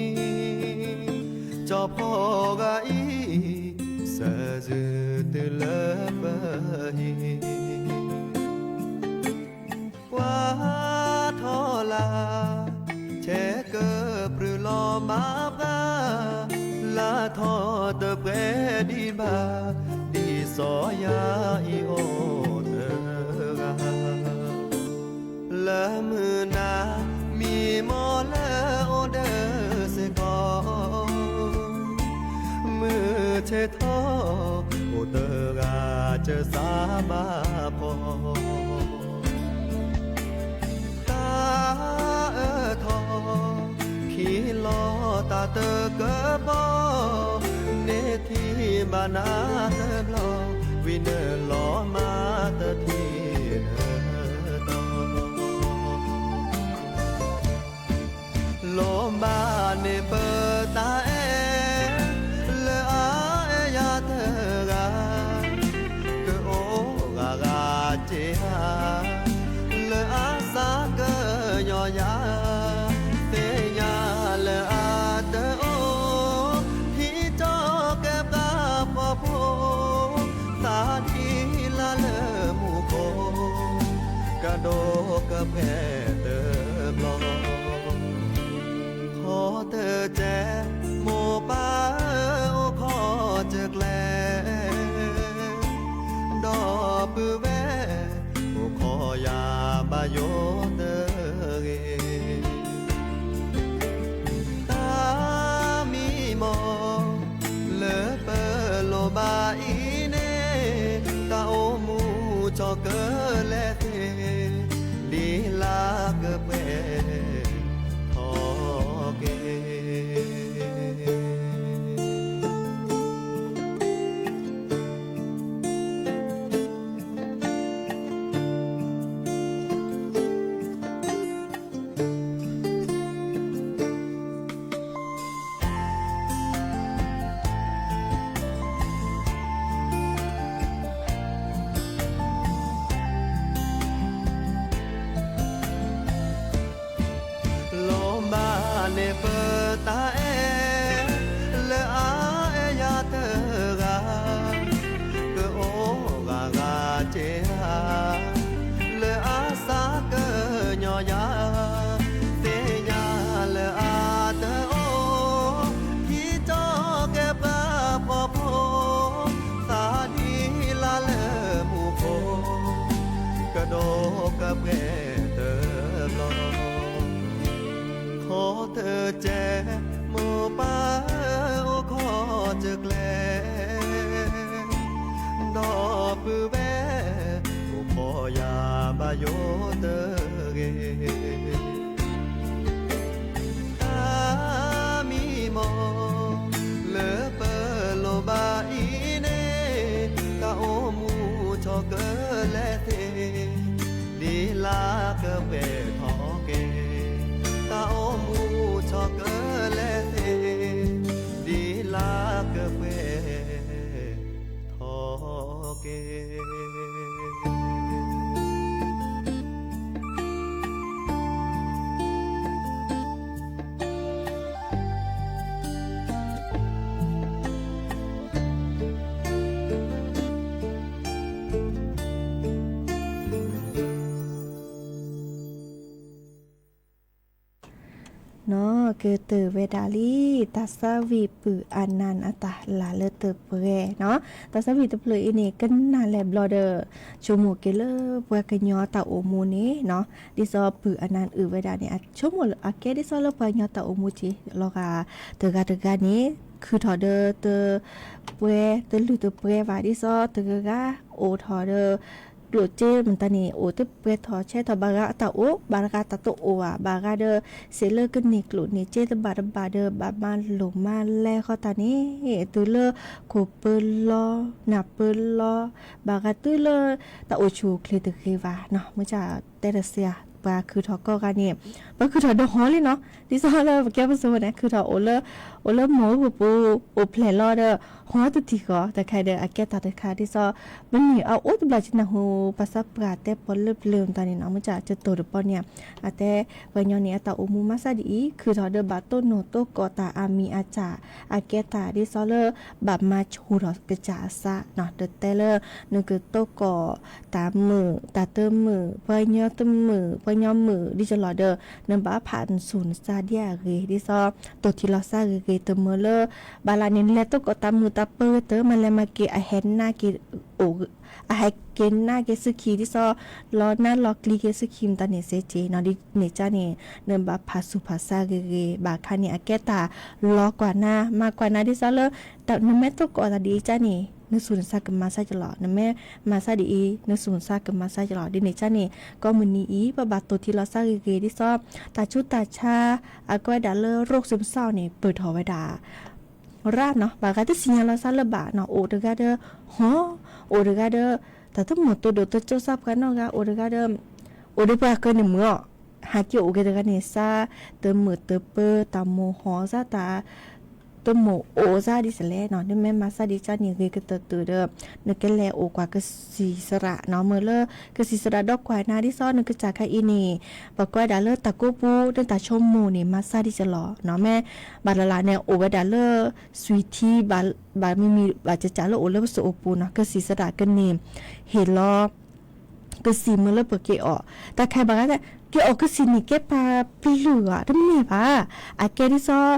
ကၠီဖီဂၤအံၤ စၢၤစုတုၤလၢပဟံၣ် ကွၢ်ထီၣ်လၢ် ဆဲးကပြူၢ်လီၤမၤပှၤ, လၢထီၣ်တပှဲၤဒံးဘၣ်, ဒ်စီၤယၤအံၤအိၣ်တဂၤ, လၢမုၢ်နၤ မံမီၢ်လၢအိၣ်ဒီးစ့ၢ်ကီး, မုၢ်ဆ့ၣ်ထီၣ် အိၣ်တဂၤ ကစၢ်မၤဖီ တၢ်အၢထီၣ် ခံလီၤတၢ်တကပီၤ, န့ၢ်ထံၣ်ဘၣ်နၤတဘျီ, ဝံၤနုာ်လီၤမၤတထံၣ်တတီၤ, လိၣ်ဘၣ်န့ၢ်ပတၢ်အဲၣ် လၢအအဲၣ်ယၤတဂၤ, ကအိၣ်ဂၤဂၤစ့ဧါ လၢအစးကညီၤယၤ, သ့ၣ်ညါလၢအတအိၣ် ထံကၠီကဲပှၤဖှီၣ်ဖိ, သးဒ်လါလၢမူခိၣ် ကဒိၣ်ကဖှဲၣ်တဘျီ ခီတကဲ မိၢ်ပၢ်ဧၢ အိၣ်ခိးတကျဲ, ဒီပုၢ်ဝဲၢ် အိၣ်ခိးယၤဘၣ်ယိၣ်တဂ့ၤ, တၢ်မံမီၢ် လၢပလိၣ်ဘၣ်အံၤန့ၣ်, တၢ်အိၣ်မူကၠီကလဲၤသ့, ဒ်လါကပှဲၤထီၣ်က့ၤ ယၤဘၣ်ယိၣ်တဂ့ၤ. တၢ်မံမီၢ် လၢပလိၣ်ဘၣ်အံၤန့ၣ် တၢ်အိၣ်မူထီၣ်ကလဲာ်သ့, ဒ်လၢကပှဲၤထီၣ်က့ၤ, တၢ်အိၣ်မူထီၣ်ကလဲာ်သ့, ဒ်လၢကပှဲၤထီၣ်က့ၤ. နီၢ်က့ၤတုၤဝဲဒၣ်လံ တၢ်သးဝံၣ်ပုၢ်အနၢ်အတၢ်လၢ်လၢတပှဲၤနီၤ, တၢ်သးဝံၣ်တဖျၢၣ်အံၤန့ၣ် ကနၣ်လဲၤဘျီဒီး ဆိကမိၣ်က့ၤလၢပှၤကညီတၢ်အိၣ်မူန့ၣ်နီၤ, ဒ်သိးပုၢ်အနၢ်အုၣ်ဝဲဒၣ်န့ၣ် အဆိကမိၣ်အကဲဒ်သိးလၢပှၤကညီတၢ်အိၣ်မူက့ၤ လီၤဂာ်တဂၤတဂၤန့ၣ် ခုၣ်ထီၣ်ဒီးတပှဲၤ တလုၢ်တပှဲၤဘၣ် ဒ်သိးတဂၤဂၤအိၣ်ထီၣ်ဒီး ကျိၣ်စ့မတၤန့ၣ် အိၣ်တပှဲၤထီၣ်ဆဲးထီၣ် ဘၣ်ဂၤအတၢ်အိၣ် ဘၣ်တဂၤတၢ်တအိၣ်ဘၣ် ဘၣ်ဂၤဒီး စ့းလၢကန့ၢ်ကျိၣ်န့ၢ်စ့တဘၣ်တဘၣ်ဒီး ဘၣ်မၤလိာ်မၤလဲဃီတၢ်န့ၣ် တုၤလၢခိၣ်ပၢလီၤ နၢ်ပၢလီၤ ဘၣ်ဂၤတုၤလၢတၢ်အိၣ်ဆူၣ်အိၣ်ချ့တဂ့ၤဘၣ်နီၤ, မ့ၢ်တဲတစဲး ပှၤခုၣ်ထီၣ်ကိးဂၤန့ၣ် ပှၤခုၣ်ထီၣ်ဒီးဟီလံနီၤ, ဒ်သိးလၢပကဲပစိၤန့ၣ် ခုၣ်ထီၣ်အိၣ်လၢ အိၣ်လၢမီၢ်ပူၤ အိၣ်ဖျဲၣ်လီၤဒီး ဟီတထံၣ်ဃီ တခါဒီးအကဲတၢ်တခါ ဒ်သိး ပမ့ၢ်အအိၣ်တဘျီကနၢ်ဟူ ပှၤသးပှၢ်တဲပီၤလၢပျၢၤမတၤန့ၣ်နီၤ, မ့ၢ်တဲကတိၤတပီၢ်န့ၣ် အတဲ ပှၤကညီန့ၣ် အတၢ်အိၣ်မူမၤစၢ်ဒ်အံၤ ခုၣ်ထီၣ်ဒီးဘၣ်တိၢ်နီၣ်တိၢ်ကီၢ်တၢ်အမံၤအစၢ် အကဲတၢ် ဒ်သိးလၢ ဘၣ်မၤဆူၣ်ထီၣ်ကစၢ်အသးနီၤ, ဒီးတဲလၢ နကတိၢ်ကီၢ် တၢ်မုာ် တၢ်တမုာ် ပှၤကညီတမုာ် ပှၤကညီမုာ် ဒ်ကလီၤဒီး နဘၣ်ဖးနသူၣ်နသးဒ်အဂ့ၤ ဒ်သိး တိၢ်ထံလီၤသးဂ့ၤဂ့ၤ တမုာ်လၢ ဘၣ်လၢန့ၣ် နလဲၤတိၢ်ကီၢ်တၢ်မုာ်တၢ်ပၢၤတၢ် မၤလဲၤမၤက့ၤ အဟဲနါက့ၤ အဟဲက့ၤနါက့ၤသုခံ ဒ်သိး လီၤနါလီၤကျံက့ၤသုခံမတၤန့ၣ်စ့ၢ်ကီးနီၤ, ဒ်န့ၣ်ကါန့ၣ် နဘၣ်ဖးသူၣ်ဖးသးဂ့ၤဂ့ၤ ဘၣ်ခါန့ၣ် အကဲတၢ်လီၤကွၢ်နၤ မၤကွၢ်နၤ ဒ်သိးလၢ နမ့ၢ်တိၢ်ကီၢ်တၢ်ဒ်အံၤကါန့ၣ် နသူၣ်နသးကမၤစၢ်ကလီၤ, နမ့ၢ်မၤစၢ်ဒ်အံၤ နသူၣ်နသးကမၤစၢ်ကလီၤ, ဒ်န့ၣ်ကါန့ၣ် ကိးမုၢ်နံၤအံၤ ပဘၣ်တိၢ်ထံလီၤသးဂ့ၤဂ့ၤ ဒ်သိး တၢ်ဆူးတၢ်ဆါ အကွဲးဒၣ်လၢရိးစံးပစီန့ၣ် ပၢၢ်ထီၣ်ဝဲဒၣ် ရၣ်နီၤ, ဘၣ်ဂၤတသ့ၣ်ညါလီၤသးလၢဘၣ်နီၤ, အိၣ်တဂၤဒီး ဟီ, အိၣ်တဂၤဒီး တၢ်တမိၣ်တိၢ်ဒိၣ်တစိၢ်စၢ်ပှၤနီတဂၤ အိၣ်တဂၤဒီး အိၣ်ဒီးပှၤကၢန့ၣ်မုာ်အီၤ, ဟးက့ၤအိၣ်က့ၤတဂၤန့ၣ် စၢ်တမုာ်တပၢၤ တၢ်မိၣ်ဟီၣ်စၢ် တၢ်တမိၣ်အိၣ်စၢ်ဒ်စလဲၣ်နီၤ, နမ့ၢ်မၤစၢ်ဒ်ကါန့ၣ် ဂ့ၤကတၢၢ်တၢၢ်ဒီး နကလဲၤအိၣ်ကွၢ်ကစံၣ်စရၣ်နီၤ, မုာ်လၢကစံၣ်စရၣ်ဒီးကွၢ်နၤ ဒ်သိးနကစၢ်ခါအံၤန့ၣ် ပကွဲးဒၣ်လၢတၢ်ကိးပူၤ နတၢ်ဆိကမိၣ်န့ၣ် မၤစၢ်ဒ်ကလီၤနီၤ, မ့ၢ်ဘၣ်လၢ်လၢ်န့ၣ် အိၣ်ဝဲဒၣ်လၢ စွံၣ်ထံ ဘၣ်မံၤမံၤ ဘၣ်ကကးလၢအိၣ်လၢပစိၤအိၣ်ပူၤနီၤ, ကစံၣ်စရၣ်ကန့ၢ် ဟ့ၣ်လီၤ ကစံၣ်မုာ်လၢပက့ၤအီၣ်, တၢ်ခဲဘၣ်ဂၤ က့ၤအီၣ်ကစံၣ်န့ၣ်ကဲပှၤပျုၢ်ဂၤ တမ့ၢ်ဘၣ်, အကဲဒ်သိး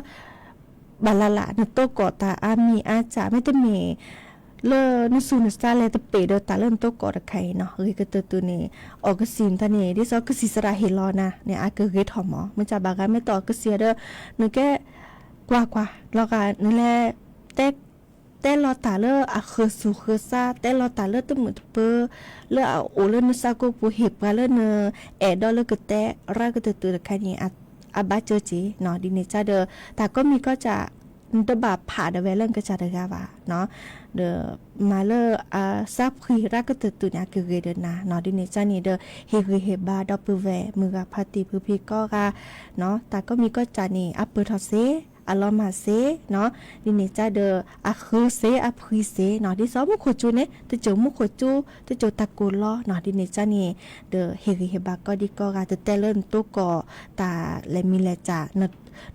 ဘၣ်လၢ်လၢ် နတိၢ်ကီၢ်တၢ်အါမံၤအါစၢ် မ့တမ့ၢ် လၢနသူၣ်နသးလဲၤတပ့ၤဒီးတၢ်လၢနတိၢ်ကီၢ်တခါအံၤနီၤ, ဂ့ၤကတၢၢ်တၢၢ်န့ၣ် အီၣ်ကစံၣ်မတၤန့ၣ် ဒ်သိးကစံၣ်စရၣ်ဟ့ၣ်လီၤနၤန့ၣ် အကဂ့ၤထီၣ်မး, မ့ၢ်ဘၣ်ဂၤမ့ၢ်တအီၣ်ကစံၣ်ဒီး နကဲ ကွၢ်ကွၢ် လီၤဂာ် နလဲၤ တဲလီၤတၢ်လၢအဃၢၤသူၣ်ဃၢၤသး တဲလီၤတၢ်လၢတမုာ်တပၢၤ လၢအအိၣ်လၢနသးကိးပူၤ ဟ့ၣ်ပှၤလၢနအဲၣ်ဒိးလၢကတဲ ရၣ်ကတၢၢ်တၢၢ်တခါန့ၣ် အဘၣ်စၢၤက့ၤနီၤ, ဒ်န့ၣ်ကါဒီး တၢ်ကိးမံၤကိးစၢ် နတဘၣ်ဖးဒၣ်ဝဲလၢနကစၢ်တဂၤဘၣ်နီၤ, ဒီးမၤလၢအသးဖှံရၣ်ကတၢၢ်တၢၢ်န့ၣ် အကဂ့ၤဒီးနၤနီၤ, ဒ်န့ၣ်ကါန့ၣ်ဒီး ဟ့ၣ်ဂံၢ်ဟ့ၣ်ဘါဒီပုၢ်ဝဲၢ်မုၢ်ဂၤဖါတံၢ်ဖုဖံကိးဂၤနီၤ, တၢ်ကိးမံၤကိးစၢ်န့ၣ် အပၢၢ်ထီၣ်စ့ အလီၤမၢ်စ့နီၤ, ဒ်န့ၣ်ကါဒီး အဃၢၤစ့အဖှံစ့နီၤ, ဒ်သိးမူခိၣ်ကၠိန့ၣ် တစိၢ်မူခိၣ်ကၠိ တစိၢ်တၢ်ကိၢ်လီၤနီၤ, ဒ်န့ၣ်ကါန့ၣ် ဒီးဟ့ၣ်ဂံၢ်ဟ့ၣ်ဘါကိးဒံကိးဂၤ တတဲလၢနတိၢ်ကီၢ်တၢ်လဲၤမံၤလဲၤစၢ်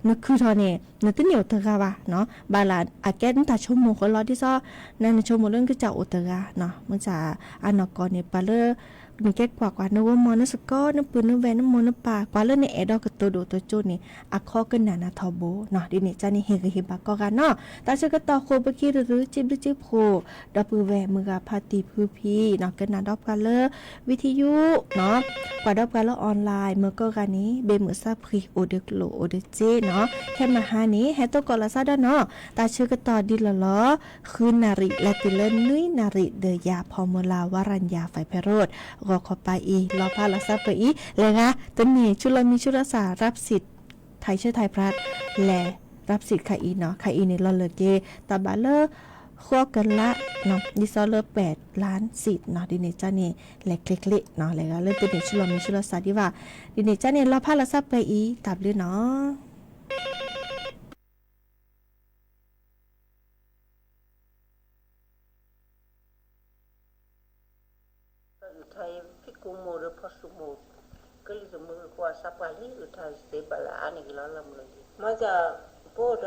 နခုၣ်ထီၣ်န့ၣ် နတန့ၢ်အိၣ်တဂၤဘၣ်နီၤ, ဘၣ်လၢအကဲနတၢ်ဆိကမိၣ်ဃီလီၤ, ဒ်သိး နနဆိကမိၣ်လၢနကစၢ်အိၣ်တဂၤနီၤ, မ့ၢ်စၢ်အနီၢ်ကီၢ်န့ၣ် ပှၤလၢ နကဲကွၢ်ကွၢ် နဂီၢ်မီၤ နစကီ နပုၢ်နဝဲၢ် နမိၢ်နပၢ် ကွၢ်လၢနအဲၣ်ဒိးကတိၤဒိၣ်တိၤကၠိန့ၣ် အခီကနၣ်နၤထီဘိနီၤ, ဒ်န့ၣ်ကါန့ၣ် ဟ့ၣ်ဂံၢ်ဟ့ၣ်ဘါကိးဂၤနီၤ, တၢ်ဆၢကတီၢ်ဃိ ပက့ၤရုရု စံးဘျုးစံးဖှိၣ် ဒီပုၢ်ဝဲၢ်မုၢ်ဂၤဖါတံၢ်ဖုဖံနီၤ, ကနၣ်ဒီးပှၤလၢ ဝံထံယူနီၤ, ကွၢ်ဒီးပှၤလၢ online မ့ၢ်ကိးဂၤန့ၣ် ဘ့ၣ်မုာ်သးဖှံ အိၣ်ဒီးကျိၣ်အိၣ်ဒီးစ့ နီၤ, ခဲမုၢ်ဟါန့ၣ် ဟဲသကိးလီၤစၢ်ဒီးနီၤ, တၢ်ဆၢကတီၢ်ဒ်လီၤလီၤ ဃုနၣ်ရံၣ် လဲၤတုၤလၢနွံနၣ်ရံၣ် ဒီးယၤဖီမုၢ်လၢ် ဝါရၣ်ယၤ ဖဲဖဲရိၣ် ဂီၤခီပၤအံၤ လီၤဖးလီၤစၢ်ပှဲၤအံၤ လဲၤဂၤ တန့ၢ်ဆူၣ်လီၤမံဆူၣ်လီၤစၢ် รับสิทธิ์ ไทยช่วยไทยพลัด လဲၤ รับสิทธิ์ ခါအံၤနီၤ, ခါအံၤန့ၣ် လီၤလၢက့ၤ တၢ်ဘၣ်လၢ ဃိးကလး ဒ်သိးလၢ แปดล้านสิทธิ์ နီၤ, ဒ်န့ၣ်ကန့ၣ် လဲၤချ့ချ့နီၤ, လဲၤဂၤလၢတန့ၢ်ဆူၣ်လီၤမံဆူၣ်လီၤစၢ်ဒံးဘၣ်, ဒ်န့ၣ်ကန့ၣ် လီၤဖးလီၤစၢ်ပှဲၤအံၤ တၢ်ဘျုးနီၤ. မ့ၢ် ပအိၣ်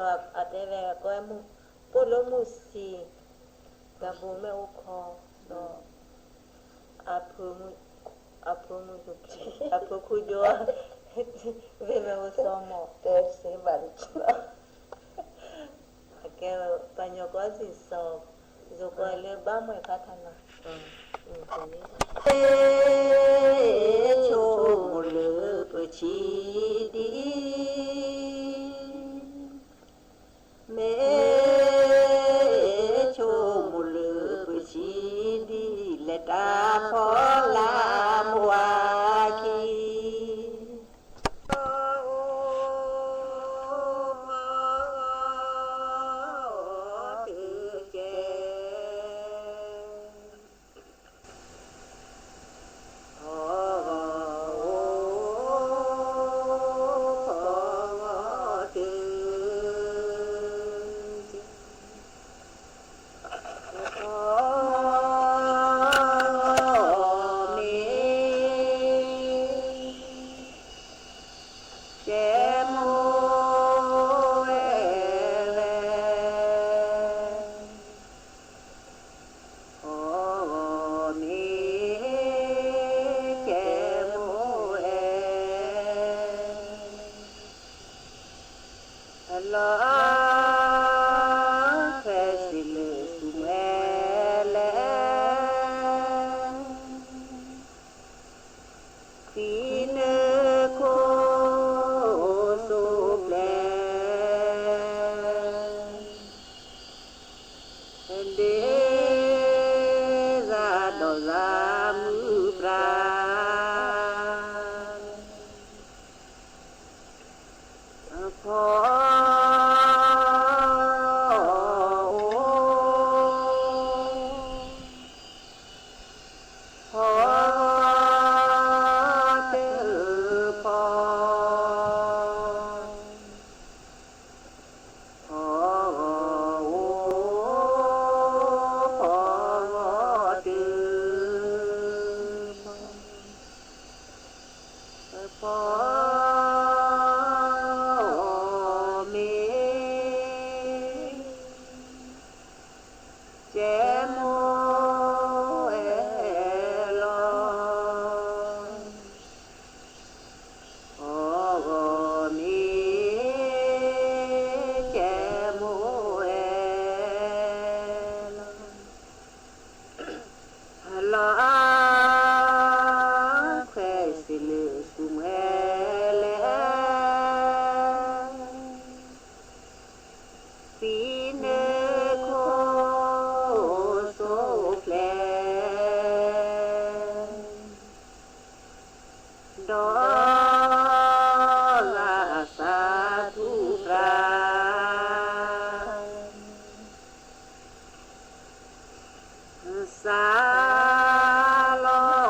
ဒီးအတဲဝဲကီမုၢ် ပအိၣ်လၢမုၢ်ဆံ တၢ်ဘိမ့ၣ်အူခီ ဒီး အဖၢမုၢ် အဖၢခူဒိ မ့ၢ်ဝဲစီၤမီၣ် တဲစ့ဘၣ်တက့ၢ်လီၤ. အကဲ ပှၤကညီကီၢ်စံၣ်စီၤ ယိၤကီၢ်လၢဘၣ်မွဲၢ်ဖးထးနီၤ မ့ၢ်ဆိကမိၣ်လၢပဆံးဒံး မ့ၢ်ဆိကမိၣ်လၢပဆံးဒံး လဲၤတၢ်ဖီလာ်မဝါခံ ကဲမိၢ်ဝဲဝဲ အဂီၢ်မ့ၢ် ကဲမိၢ်ဝဲ အလီၤထွဲစံးလၢသူမှဲလဲၣ် သံနခိၣ်စိပျဲ ဒ့သးဒီးသးမုၢ်ပြၢ ဖီ ဖီတဖီ ဖီဂီၤအိၣ် ဖီဂီၤတဖီ ဖီမ့ၢ် ကဲမိၢ်ဝဲလီၤ အဂီၢ်မ့ၢ် ကဲမိၢ်ဝဲလီၤ အလီၤထွဲစံးလၢသူမှဲလဲၣ် သံနခိၣ်စိပျဲ ဒီးသးသးထူပြၢ စးလီၤ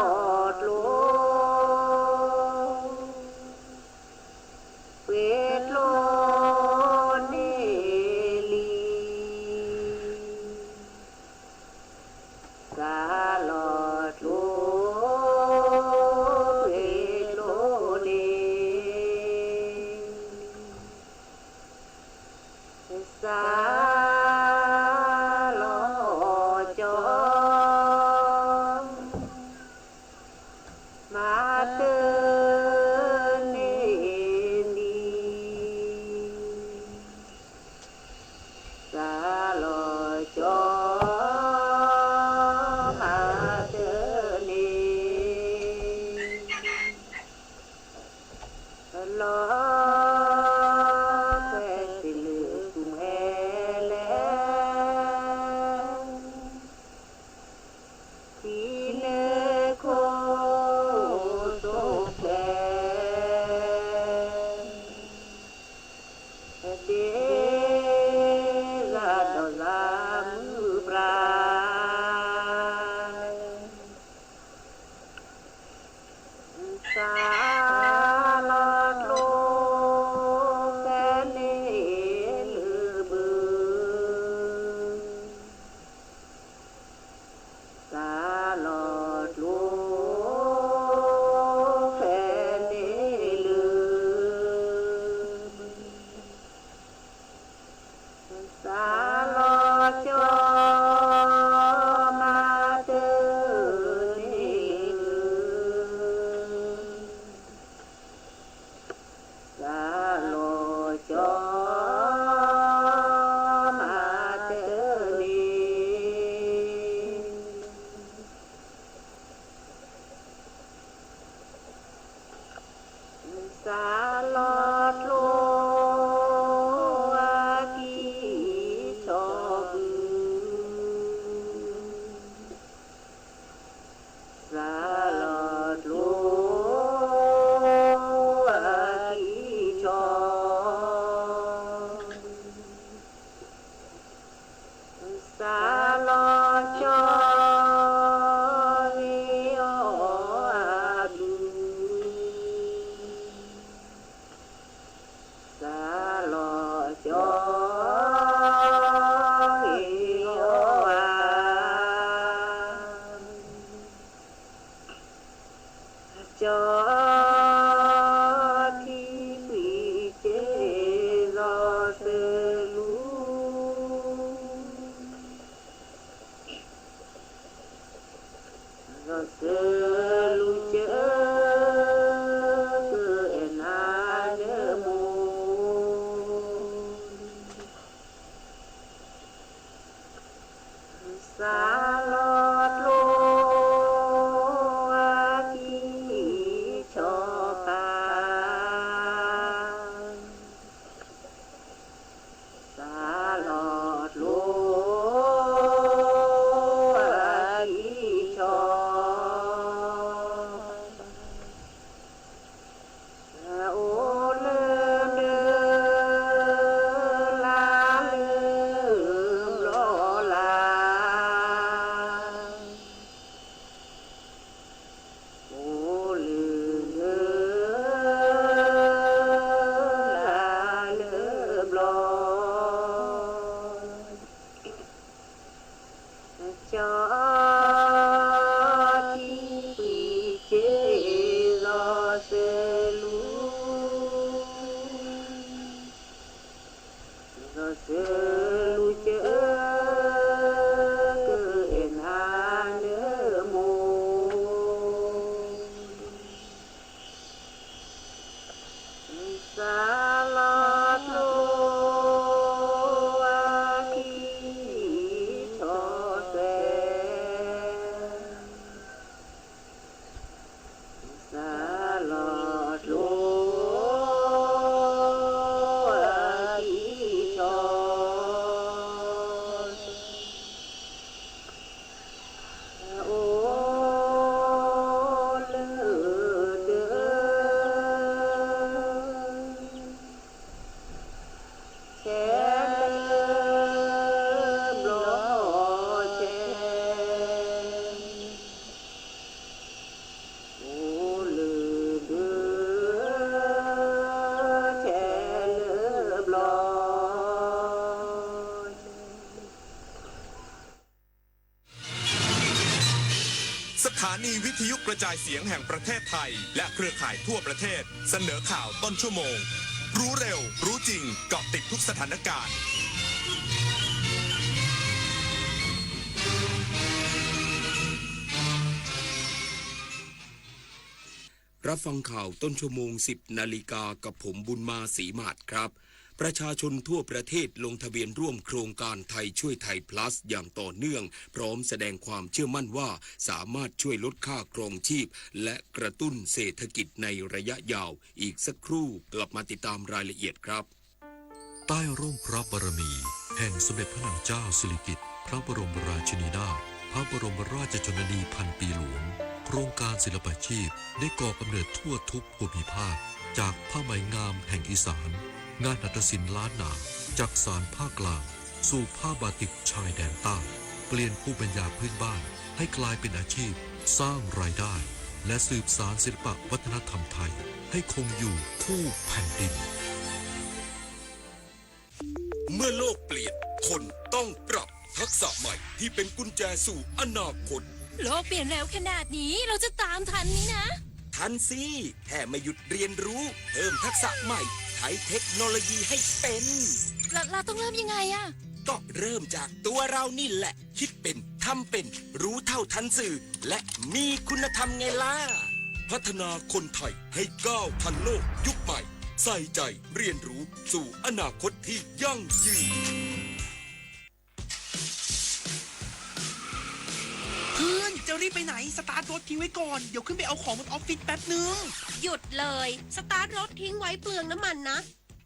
ကျိ ပှ့ၤကျိန့ၣ်လံ စးလီၤကျိ ပှ့ၤကျိန့ၣ် စးလီၤကၠီ မၤတၢ်န့ၣ်လံ စးလီၤကၠီ မၤတၢ်န့ၣ် လီၤ စးလီၤကျိ ဖဲန့ၣ်လၢဘု စးလီၤကျိ ဖဲန့ၣ်လၢ စးလီၤကၠီ မၤတၢ်န့ၣ်လၢ စးလီၤကၠီ မၤတၢ်န့ၣ် စးလီၤကျိ အကံၣ်ထီၣ်ဘု စးလီၤကျိ အကံၣ်ထီၣ် စးလီၤကၠီ ဂ့ၤအီၤအဘျုး စးလီၤကၠီ ဂ့ၤအီၤအ ကၠီ ထံကွံာ်စ့လီၤစလူ လီၤစလူကၢ ကအဲၣ်နၤလၢမိၢ် စးလီၤကျိ အကံၣ်ထီၣ်ပၢ် စးလီၤကျိ အကံၣ်ထီၣ် အိၣ်လၢဒၢ လါလၢဘျီလါ အိၣ်လၢဒၢ လါလၢဘျီ ကၠီ ထံကွံာ်စ့လီၤစလူ လီၤစလူကၢ ကအဲၣ်နၤလၢမိၢ် စးလီၤကျိ အကံၣ်ထီၣ်စဲ စးလီၤကျိ အကံၣ်ထီၣ် အိၣ်လၢဒၢ ဆဲးလၢဘျီဆဲး အိၣ်လၢဒၢ ဆဲးလၢဘျီ สถานีวิทยุกระจายเสียงแห่งประเทศไทยและเครือข่ายทั่วประเทศ เสนอข่าวต้นชั่วโมง รู้เร็ว รู้จริง เกาะติดทุกสถานการณ์ รับฟังข่าวต้นชั่วโมง สิบนาฬิกา กับผมบุญมา ศรีมหาดครับ ประชาชนทั่วประเทศลงทะเบียนร่วมโครงการไทยช่วยไทย Plus อย่างต่อเนื่อง พร้อมแสดงความเชื่อมั่นว่าสามารถช่วยลดค่าครองชีพ และกระตุ้นเศรษฐกิจในระยะยาว อีกสักครู่กลับมาติดตามรายละเอียดครับ ใต้ร่มพระบารมีแห่งสมเด็จพระนางเจ้าสิริกิติ์ พระบรมราชินีนาถ พระบรมราชชนนีพันปีหลวง โครงการศิลปาชีพได้ก่อกำเนิดทั่วทุกภูมิภาค จากผ้าไหมงามแห่งอีสาน งานหัตถศิลป์ล้านนา จักสานภาคกลาง สู่ผ้าบาติกชายแดนใต้ เปลี่ยนภูมิปัญญาพื้นบ้านให้กลายเป็นอาชีพ สร้างรายได้ และสืบสานศิลปะวัฒนธรรมไทยให้คงอยู่คู่แผ่นดิน เมื่อโลกเปลี่ยน คนต้องปรับ ทักษะใหม่ที่เป็นกุญแจสู่อนาคต โลกเปลี่ยนเร็วขนาดนี้ เราจะตามทันไหมนะ ทันสิ แค่ไม่หยุดเรียนรู้ เพิ่มทักษะใหม่ ใช้เทคโนโลยีให้เป็น เรา เราต้องเริ่มยังไงอะ ก็เริ่มจากตัวเรานี่แหละ คิดเป็น ทำเป็น รู้เท่าทันสื่อ และมีคุณธรรมไงล่ะ พัฒนาคนไทยให้ก้าวทันโลกยุคใหม่ ใส่ใจ เรียนรู้ สู่อนาคตที่ยั่งยืน เพื่อน จะรีบไปไหน สตาร์ทรถทิ้งไว้ก่อน เดี๋ยวขึ้นไปเอาของบนออฟฟิศแป๊บนึง หยุดเลย สตาร์ทรถทิ้งไว้เปลืองน้ำมันนะ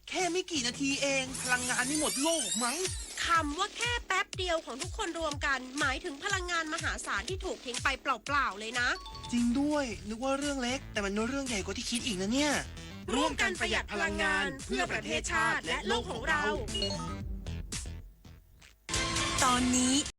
แค่ไม่กี่นาทีเอง พลังงานไม่หมดโลกหรอกมั้ง คำว่าแค่แป๊บเดียวของทุกคนรวมกัน หมายถึงพลังงานมหาศาลที่ถูกทิ้งไปเปล่าๆเลยนะ จริงด้วย นึกว่าเรื่องเล็ก แต่มันเรื่องใหญ่กว่าที่คิดอีกนะเนี่ย ร่วมกันประหยัดพลังงาน เพื่อประเทศชาติและโลกของเรา ตอนนี้